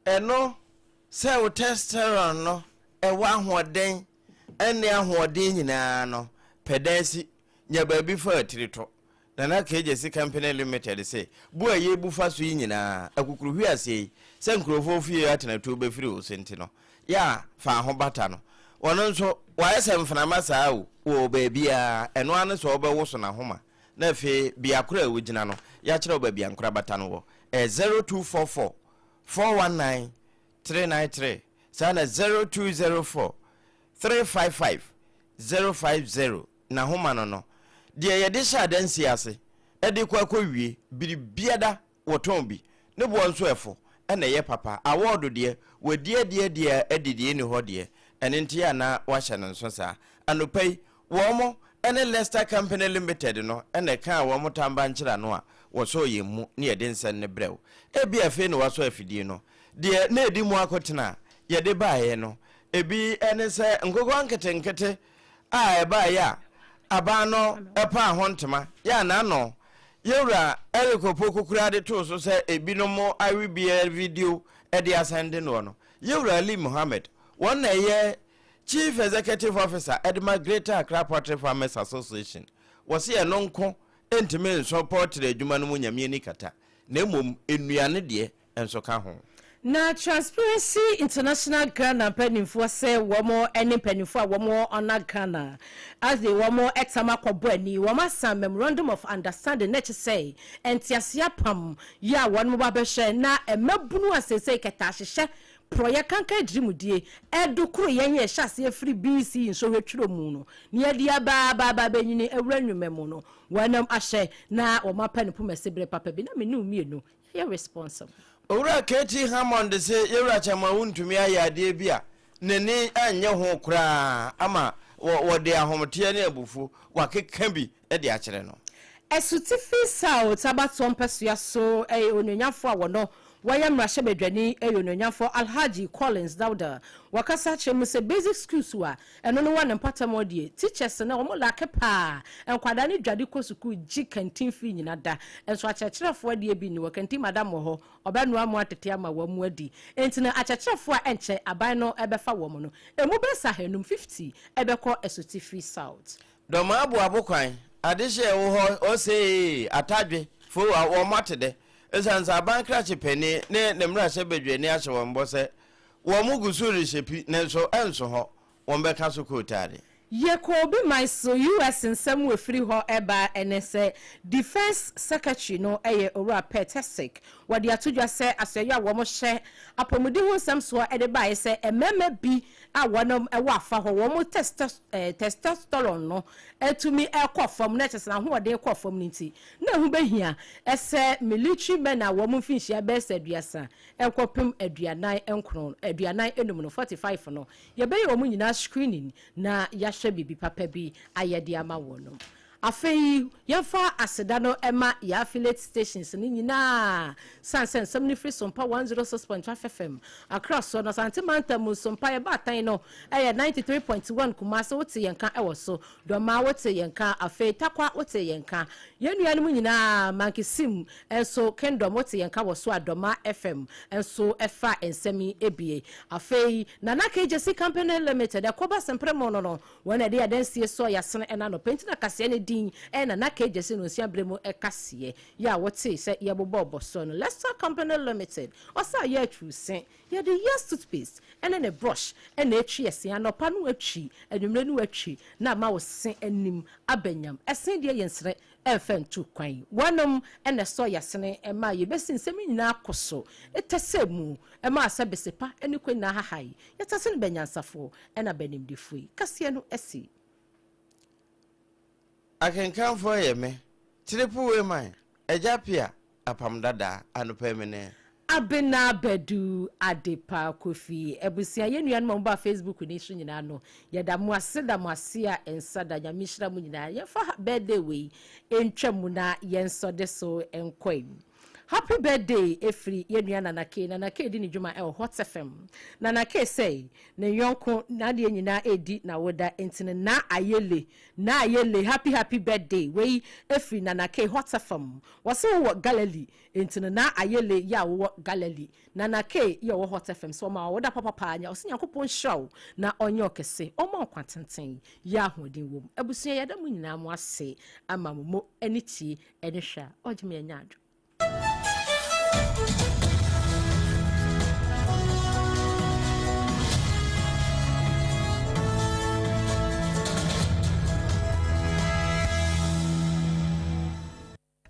A: Ɛno sɛ wo testosterone no ɛwɔ ahoɔden ɛne ahoɔden nyinaa no, pɛ dan si, nya baabi fa atiri to. Nana Kegyesi Company Limited se, bu a yɛrebu fa so yi nyinaa, akukuruhweaseɛ yi, sɛ nkurɔfoɔ fie atenatuo bɛfiri wo so nti no, yɛ a fa ho bata no. Ɔno nso, wayɛ sɛ mframa saa o, wɔ baabiara, ɛno ara ne sɛ ɔbɛwoso n'ahoma, na afei bea koro a wogyina no, yɛakyerɛ wo baabi a nkorabata no wɔ. Ɛyɛ 0244 419 393, saa na 0204 355 050 n'ahoma no no. Deɛ yɛde hyɛ adansie ase de kɔ akɔwie biribiada wɔtɔn bi, ne boɔ nso ɛfo na ɛyɛ papa. Awɔɔdo deɛ, wɔadi adi adi a adi deɛ ɛnni hɔ deɛ, ɛno nti a na wɔahyɛ no nso saa. Anɔpa yi, wɔn ne Leicester Company Limited no na ɛkaa wɔn tamba nkyerɛano a wɔsɔɔ yɛn mu na yɛde nsɛm no brɛ wo. Ebia afei na woasɔ afidie no. Deɛ na ɛdi mu akotena a yɛde baeɛ no, ebi ne sɛ nkokɔ nketenkete a ɛbaeɛ a aban no paa ho ntoma yɛ a n'ano Yɛwura Eric Opoku koraa de too so sɛ ebinom awe biara video de asan de noɔ no. Yɛwura Ali Mohammed, wɔn na ɛyɛ Chief Executive Officer de ma Greater Accra Poultry Farmers Association. Wɔse ɛno nko ntumi nsɔ poultry adwuma no mu Nyame ani kata, na mmom nnuane deɛ nso ka ho.
B: Na Transparency International Ghana mpanimfoɔ sɛ wɔn ne mpanimfoɔ a wɔn wɔ Ɔna Ghana de wɔn tam akɔbɔ ani, wɔn asan Memorandum of Understanding na ɛkyɛ sɛ nteaseɛ apam yi a wɔn ba bɛhwɛ na mmabunu a seesei kɛtɛahyehyɛ porɔeɛ kankan adwirimudie ɛdo koro yɛn yɛ ɛhyɛ aseɛ firi BC nsɔhwɛ twerɛ mu no na yɛde aba aba aba abɛnyini awura nnwuma mu no wɔn ahyɛ na wɔn apɛ no pumasi berɛ papa bi na me ne wo mmienu Yɛ responsible.
A: Owura KT Hammond se Yɛwura Kyɛmah wontumi ayɛ adeɛ bi a n'ani nnye ho koraa ama wɔde ahometeɛ ne abufuo wakeka bi de akyerɛ no.
B: Asutifi South abatoɔ mpɛsoa so yɛ onuonyamfoɔ a wɔno wɔyɛ mmarahyɛbadwani yɛ onuonyamfoɔ Alhaji Collins Dauda. Wakasa akyerɛ mu sɛ basic schools a ɛno no wɔ ne mpɔtam hɔ deɛ teachers no wɔn lacke paa, nkwadaa no dwade kɔ sukuu gye canteen fee nyina da, nso akyerɛkyerɛfoɔ deɛ bi nni hɔ, canteen madam wɔ hɔ ɔbɛnoa mo atete ama wɔn mo adi, enti no akyerɛkyerɛfoɔ a ɛnkyɛ aban no bɛfa wɔn no ɛmu bɛyɛ sɛ ahanum, 50, bɛkɔ Asutifi South.
A: Dɔm aboabo kwan, adehye a ɛwɔ hɔ ɔsee atadwe fo a wɔn ate dɛ, esiane sɛ aban krakye panin ne ne mmarahyɛbadwani ahyɛ wɔn bɔ sɛ Wɔn gu so rehyɛ pi, nanso ɛnso hɔ, wɔn bɛka so kootaade.
B: Yɛkɔ obi man so, US nsɛm a ɛfiri hɔ ba ne sɛ Defence Secretary no yɛ Owura Pete Hegseth. Wɔde ato dwa sɛ asoɛeɛ a wɔhyɛ apɔmuden ho nsɛm soɔ de baeɛ sɛ mmarima bi a wɔn wɔ afa hɔ wɔn testosterone no tumi kɔ fam na kyerɛ sɛ n'ahoɔden kɔ fam no nti na ɛho bɛhia sɛ military men a wɔn mfinhyia bɛyɛ sɛ 30 nkɔpem 49, 45 no, 45 no, yɛbɛyɛ wɔn nyinaa screening na yɛahwɛ biribi papa bi ayɛ de ama wɔn. Afei yɛmfa aseda no ma yɛn affiliate stations no nyinaa, sane sɛ nsɛm no firi Sompa 106.5 FM, Accra soɔ no, Asante Mantam mu Sompa, yɛn baatan no yɛ 93.1 Kumasi, wote yɛn nka wɔ so, Dɔmaa wote yɛn nka, afei Tarkwa wote yɛn nka, yɛn nuanom nyinaa, Mankesim nso Kingdom wote yɛn nka wɔ so a Dɔmaa FM nso fa nsɛm yi bie. Afei Nana KJC Company Limited, Ɛkoba Sempremo no no, wɔn na ɛde adansie sɔɔ yɛasene ɛna anɔpa nti na kaseɛ no di. din ɛyɛ Nana K. Gyasi no nsia berɛ mu kaseɛ yi a wotee sɛ yɛbobɔɔ bɔsoɔ no. Lester Company Limited, ɔsɛ a yɛ atwiw se, yɛde Yes toothpaste ɛne ne brush ɛna atwi ɛse, anɔpa no atwi, anwummere no atwi, na ama wo se anim aba nyam. Ɛse deɛ yɛnsrɛ ɛmfa ntu kwan. Wɔnom na ɛsɔ yasene ma yɛbɛsi nsɛm yi nyinaa ko so tɛsɛ mu ma sɛ besepa ne kɔ nyinaa hahae. Yɛtase no bɛnyansafoɔ ɛna bɛnimdefoɔ yi. Kaseɛ no asi.
A: Akenkanfoɔ yɛ me, Triple Wayman, Agya Pia, Apam Dada, anɔpa yi me ne.
B: Abena Badu Adepa Kofi abusua yɛn nuanom a mo baa Facebook ni so nyinaa no yɛda mo ase da mo ase a ɛnsa da Nyame nhyira mo nyinaa yɛnfa birthday wei ntwa mu na yɛnsɔ de so nkɔ yi Happy birthday ɛfiri yɛn nua Nana Kay Nana Kay di ne dwuma ɛwɔ Hot FM Nana Kay sɛ ne yɔnko n'adeɛ nyinaa ɛredi n'awoda nti no na ayɛ le na ayɛ le happy happy birthday wei ɛfiri Nana Kay Hot FM wɔse wowɔ Galilee Enti no na ayɛ le yɛ a wowɔ Galilee. Na na Kay yɛ ɔwɔ Hot FM sɛ ɔma wo da papa paa nya ɔse Nyankopɔn nhyira wo na ɔnyɛ wo kɛse ɔma wo nkwa tenten yɛ ahoɔden wom. Abusua yɛda mo nyinaa mo ase ama mo mo ani tie ɛne hwɛ a ɔgye me anya adwo.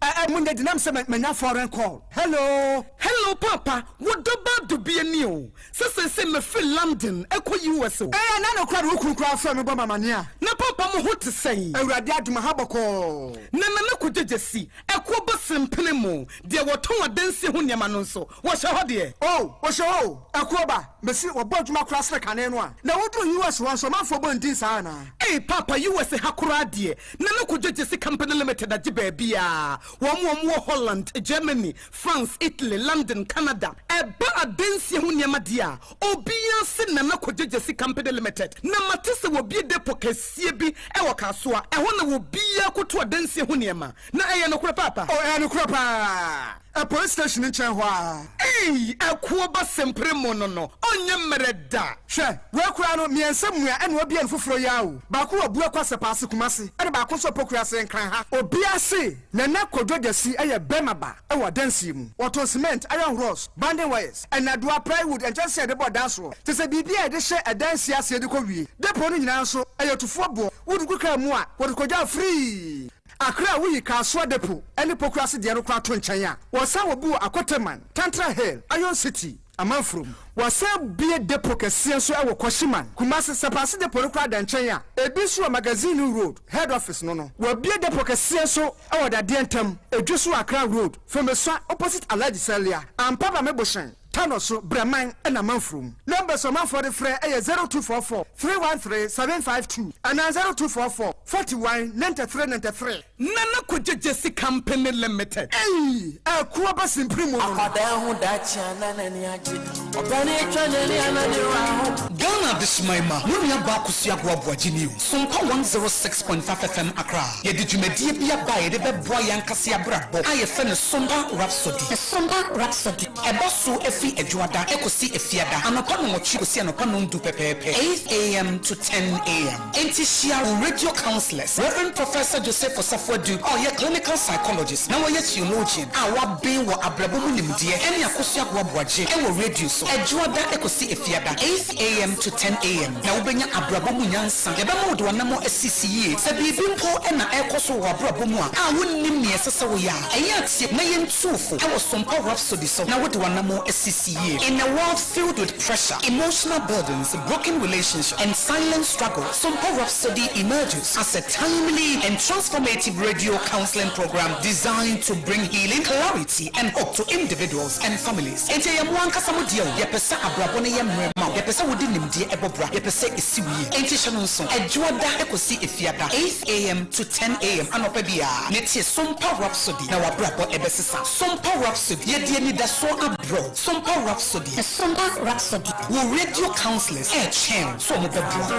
M: Eh eh monyɛ denam sɛ manya foreign call hello.
N: Hello paapa wo dɔ ba dubie ni o sɛ seesei mafiri London ɛkɔ US o.
M: Eh ɛna no koraa de wo kunu koraa frɛ me bɔ me amaneɛ a.
N: Na paapa mo ho te sɛn?
M: Awurade adom aha bɔkɔɔ.
N: Na Nana Kwadwo Gyasi ɛkoɔ ba sempene mo deɛ wɔtɔn adansie ho nneɛma no nso wɔhyɛ hɔ deɛ?
M: Oh wɔhyɛ hɔ o ɛkoɔ ba mesi wɔbɔ adwuma koraa sene kane no a. Na woduru US hɔ nso ɔmanfoɔ bɔ ndin saa anaa?
N: Ei paapa US ha koraa deɛ Nana Kojo Gyasi Company Limited agye baabiara. Wɔn a wɔwɔ Holland, Germany, France, Italy, London, Canada. Ɛba adansie ho nneɛma deɛ a, obiara se Nana Kojo Gyasi Company Limited. Na mate sɛ wɔabue depot kɛseɛ bi wɔ Kasoa. Ɛhɔ na obiara kɔto adansie ho nneɛma. Na ɛyɛ nokorɛ paapa?
M: Oh, ɛyɛ nokorɛ paa. Ɛ police station no nkyɛn hɔ ara.
N: Ei, ɛkoɔ ba sempere mo no no, ɔnyɛ mmerɛ da.
M: Hwɛ, wei koraa no, mmiɛnsa mua ɛna wabue no foforɔ yi ara o. Baako wɔ Buakwa Sɛpaase Kumasi, ɛna baako nso wɔ Pokuase Nkran ha. Obiara se Nana Kojo Gyasi yɛ bɛrima ba wɔ adansie mu. Wɔtɔn cement, iron rods, bonding wires, nnadewa, plywood, nkyɛnsee a yɛde bɔ dan soɔ, kyerɛ sɛ biribiara a yɛde hyɛ adansie aseɛ de kɔ wie. Depot no nyinaa nso, ɛyɛ tufoɔ boɔ. Wode gu kaa mu a, wɔde kɔgyaa free. Accra a woyi Kasoa Depot ne Pokuase deɛ no koraa to nkyɛn a, wɔsan wɔ bi wɔ Akoteman, Tantra Hill, Iron City, Amanfurom. Wɔasan abue depot kɛseɛ nso wɔ Kwashiman, Kumasi. Sapase Depot no koraa da nkyɛn a, ebi nso wɔ Magazine Road, Head Office no no. Wɔabue depot kɛseɛ nso wɔ Dadeɛ Ntam, Edweso Accra Road, Fomesua opposite Alhaji Salia, Ampaba Mebohyɛn. Tano so, Brɛman na Manfurom. Numbers a ɔmanfoɔ de frɛ yɛ 0244 313 752 anaa 0244 41 93 93.
N: Nana Kwadwo Gyasi Company Limited.
M: Ei! Akuo ba simpiri mu no no.
O: Akwadaa ho daakye a na n'ani agye. Ɔpanin twa n'ani a na ne werɛ aho.
N: Ghana Adesomae ma mo nua baa Akosua Boaboagye ni o. Sompa 106.5 FM Accra. Yɛde dwumadie bi aba a yɛde bɛboa yɛn ankasa yɛn abrabɔ a yɛfrɛ no Sompa Rhapsody. Sompa Rhapsody. Ɛba so fi Adwoada kosi Efiada anɔpa nnɔnwɔtwe kosi anɔpa nnɔndu pɛpɛɛpɛ, eight AM to ten AM. Enti hyia wo radio counsellors, Rev. Professor Joseph Osafo Adu a ɔyɛ clinical psychologist na ɔyɛ theologian a waben wɔ abrabɔ mu nimdeɛ ne Akosua Boaboagye wɔ radio so Adwoada kosi Efiada, eight AM to ten AM, na wobɛnya abrabɔ mu nyansa. Yɛbɛma wode w'anammɔn asisi yie. Sɛ biribi mpo na ɛrekɔ so wɔ w'abrabɔ mu a a wonnim nea ɛsɛ sɛ woyɛ a, Ɛyɛ a tie na yɛntu wo fo wɔ Sompa Rhapsody so na wode w'anammɔn asisi yie. In a world filled with pressure, emotional burdens, broken relationships, and silent struggle, Sompa Rhapsody emerges as a timely and transformative radio counseling program designed to bring healing, clarity, and hope to individuals and families. Enti ɛyɛ mo ankasa mo deɛ o, yɛpɛ sɛ abrabɔ no yɛ mmerɛ ma wo, yɛpɛ sɛ wode nimdeɛ bɔ bra, yɛpɛ sɛ ɛsi wo yie. Enti hyɛ no nso, Ɛdwoada kɔsi Efiada, 8 am to 10 am anɔpa biara, ne tie Sompa Rhapsody na w'abrabɔ ɛbɛsesa. Sompa Rhapsody, yɛde anidasoɔ abrɛ wo. Sompa Rhapsody. Sompa Rhapsody. Wo radio counsellors ɛretwɛn wo sɛ wɔn bɛboa wo.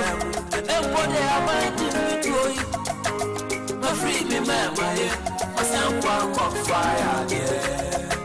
O: Mpo de aban di mi tuo yi, mafiri mi mɛɛma yɛ, masan kɔ akɔ fa yadeɛ.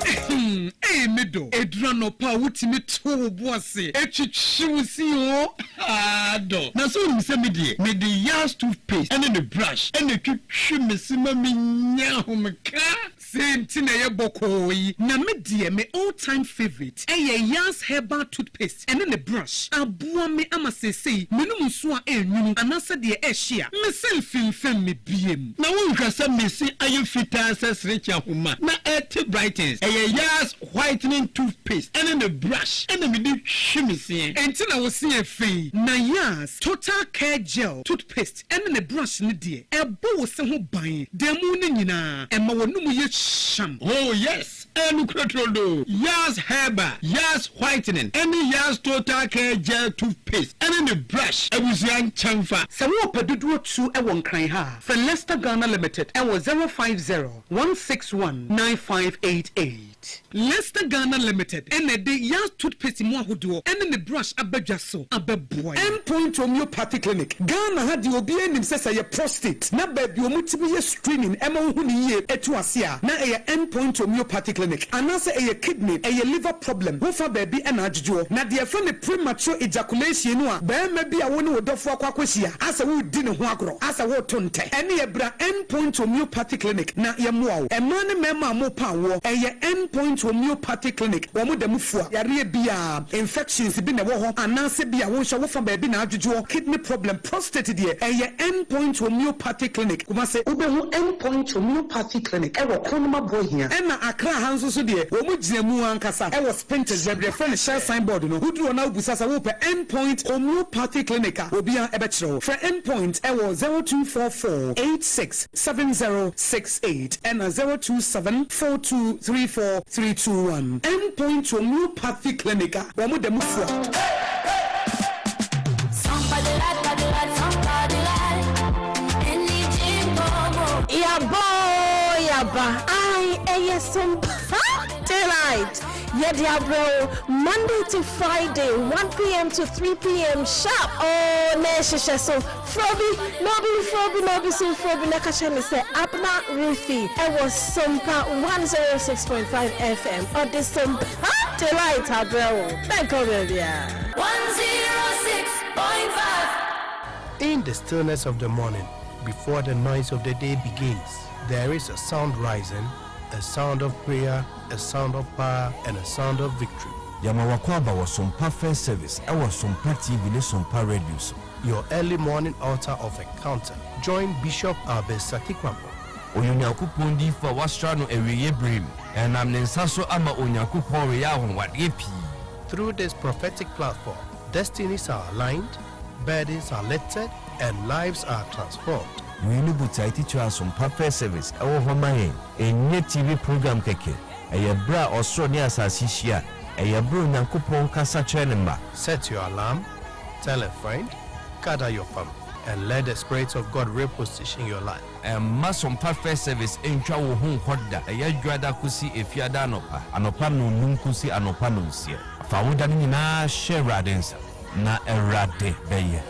N: Ehem, ee me.
P: dɔ, ɛduru anɔpa a wotumi to wo bo ase twitwi wo se oo, haa dɔ. Na sɛ wonim sɛ me deɛ, mede Yas toothpaste ne ne brush na ɛtwitwi me se ma menya ahomeka. Sei nti na ɛyɛ bɔkɔɔ yi.
N: Na me deɛ me all time favourite ɛyɛ Yas herbal toothpaste ɛne ne brush. Aboa me ama seesei menom nsuo a ɛnwunu anaasɛ deɛ ɛhye a, me se mfemfem me biem.
P: Na wonhwɛ sɛ me se ayɛ fitaa sɛ serekye ahoma na ɛte brightens. Ɛyɛ Yas whitening toothpaste ɛne ne brush ɛna mede hwi me seɛ.
N: Enti na wo se yɛ fɛ yi. Na Yas total care gel toothpaste ɛne ne brush no deɛ, ɛbɔ wo se ho ban da mu no nyinaa, ɛma w'anomu yɛ hyam.
P: Oh yes, ɛyɛ nokorɛ turodoo! Yas Herbal, Yas Whitening, ɛne Yas Total Care Gel Toothpaste ɛne ne brush abusua nkyɛnfa.
N: Sɛ worepɛ dodoɔ tu wɔ Nkran ha a, frɛ Lester Ghana Limited wɔ 050 161 9588. Lester Ghana Limited na ɛde Yas Toothpaste mu ahodoɔ ne ne brush aba dwa so abɛboa yɛn.
M: End Point Homeopathy Clinic, Ghana ha deɛ obiara nim sɛ sɛ ɛyɛ prostate na baabi a wɔtumi yɛ screening ma wohu no yie to ase a na ɛyɛ End Point Homeopathy Clinic anaasɛ ɛyɛ kidney, ɛyɛ liver problem, wofa baabi na adwodwoɔ. Na deɛ yɛfrɛ no premature ejaculation no a barima bi a wo ne wo dɔfoɔ akɔ akɔhyia asɛ woredi ne ho agorɔ asɛ woreto ntɛ ɛneɛ bra End Point Homeopathy Clinic na yɛmmoa wo. Mmaa ne mmarima a mopa awoɔ, ɛyɛ End Point Homeopathy Clinic, wɔn da mu fua. Yareɛ biara, infections bi na ɛwɔ hɔ anaasɛ bi a wo nso wofa baabi na adwodwoɔ, kidney problem, prostate deɛ, ɛyɛ End Point Homeopathy Clinic, Kumasi. Wobɛhu End Point Homeopathy Clinic wɔ Kronum Aboahia. Ɛna Accra ha nso so deɛ, wɔn gyina mu ankasa wɔ Spintex, baabi a yɛfrɛ no Shell sign board no. Woduru hɔ na wobisa sɛ wopɛ End Point Homeopathy Clinic a, obiara bɛkyerɛ wo. Frɛ End Point wɔ 0244 86 7068 ɛna 027 4234 321. End Point Homeopathy Clinic a wɔn da mu fua.
B: Yaba oo yaba, ae ɛyɛ sompa daylight yɛde abrɛ wo Monday to Friday 1pm to 3pm sharp oo na ɛhyehyɛ so. Frɛ obi na obi mfrɛ obi na obi nso mfrɛ obi na ka kyerɛ no sɛ Abena Ruthie wɔ Sompa 106.5 FM. Ɔde Sompa Delight abrɛ wo. Mɛnkɔ baabiara.
Q: 106.5.
R: In the stillness of the morning, before the noise of the day begins, there is a sound rising, a sound of prayer, a sound of power, and a sound of victory.
S: Yɛma w'akwaaba wɔ Sompa First Service ɛwɔ Sompa TV ne Sompa Radio so.
R: Your early morning altar of encounter. Join Bishop Albert Sakikwampo.
S: Ɔyɛ Onyankopɔn diyifo a wɔasra no awieeɛ berɛ mu. Ɛnam ne nsa so ama Onyankopɔn reyɛ anwanwadeɛ pii.
R: Through this prophetic platform, destinies are aligned, burdens are lifted, and lives are transformed.
S: Wei ne botae titire a Asompa First Service wɔ hɔ ma yɛn. Ɛnyɛ TV program kɛkɛ. Ɛyɛ berɛ a ɔsoro ne asase hyia. Ɛyɛ berɛ a Onyankopɔn kasa kyerɛ ne mma.
R: Set your alarm, tell a friend, gather your family, and let the Spirit of God reposition your life.
S: Mma Sompa First Service ntwa wo ho nkɔ da. Ɛyɛ Dwoada kosi Efiada anɔpa, anɔpa nnɔnnum kosi anɔpa nnɔnsia. Fa wo da no nyinaa hyɛ Awurade nsa, na Awurade bɛyɛ.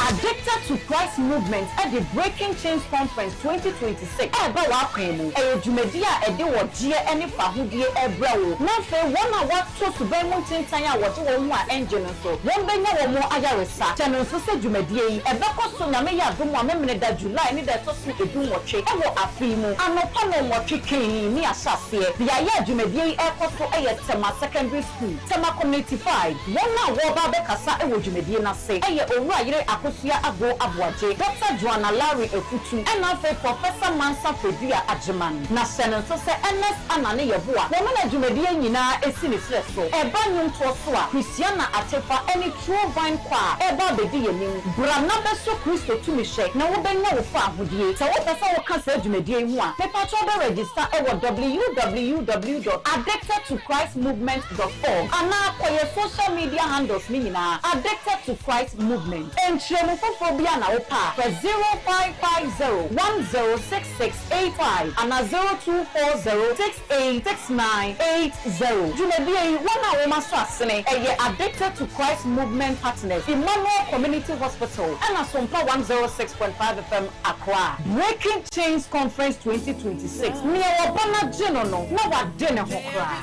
T: Addicted to Christ Movement de Breaking Chains Conference 2026 reba w'akwan mu. Ɛyɛ dwumadi a ɛde ɔgyeɛ ne fahodie rebrɛ wo, na afei wɔn a wɔatɔ suban mu ntentan a wɔgye wɔn ho a ɛngye no nso, wɔbɛnya wɔn ayaresa. Hyɛ no nso sɛ dwumadie yi, ɛbɛkɔ so Nyame yɛ adom a Memeneda, July ne da ɛtɔ so du-nwɔtwe wɔ afe yi mu, anɔpa nnɔnwɔtwe kenn ne ahyɛaseɛ. Beaeɛ a dwumadie yi rekɔ so yɛ Tema Secondary School, Tema Community 5. Wɔn a wɔreba abɛkasa wɔ dwumadie no ase yɛ Owura Yere Akosua Agow Aboagye, Dɔkta Joanna Larry Afutu ɛna afei Professor Mansa Fredua Agyeman. Na hyɛ no nso sɛ Ernest Anane Yeboah, wɔn na dwumadie yi nyinaa si ne serɛ so. Ɛba nnwomtoɔ so a, Christiana Atefa ne True Vine Choir reba abɛdi yɛn anim. Bra na bɛsɔ Kristo tumi hwɛ na wobɛnya wo faahodie. Sɛ wopɛ sɛ woka saa dwumadie yi ho a, mepakyɛw bɛ register wɔ www dot addicted to christ movement dot org anaa kɔ yɛn social media handles no nyinaa, Addicted to Christ Movement. Nkyerɛmu foforɔ. biara na wopɛ a, frɛ 0550 106685 anaa 0240 686980. Dwumadie yi, wɔn a wɔn aso asene yɛ Addicted to Christ Movement Partners, Emmanuel Community Hospital, ɛna Sompa 106.5 FM, Accra. Breaking Chains Conference 2026, Nea wɔba no agye no no, na wade ne ho koraa.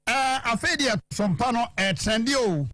P: Ɛɛ afei deɛ sompa no ɛtrɛnde o.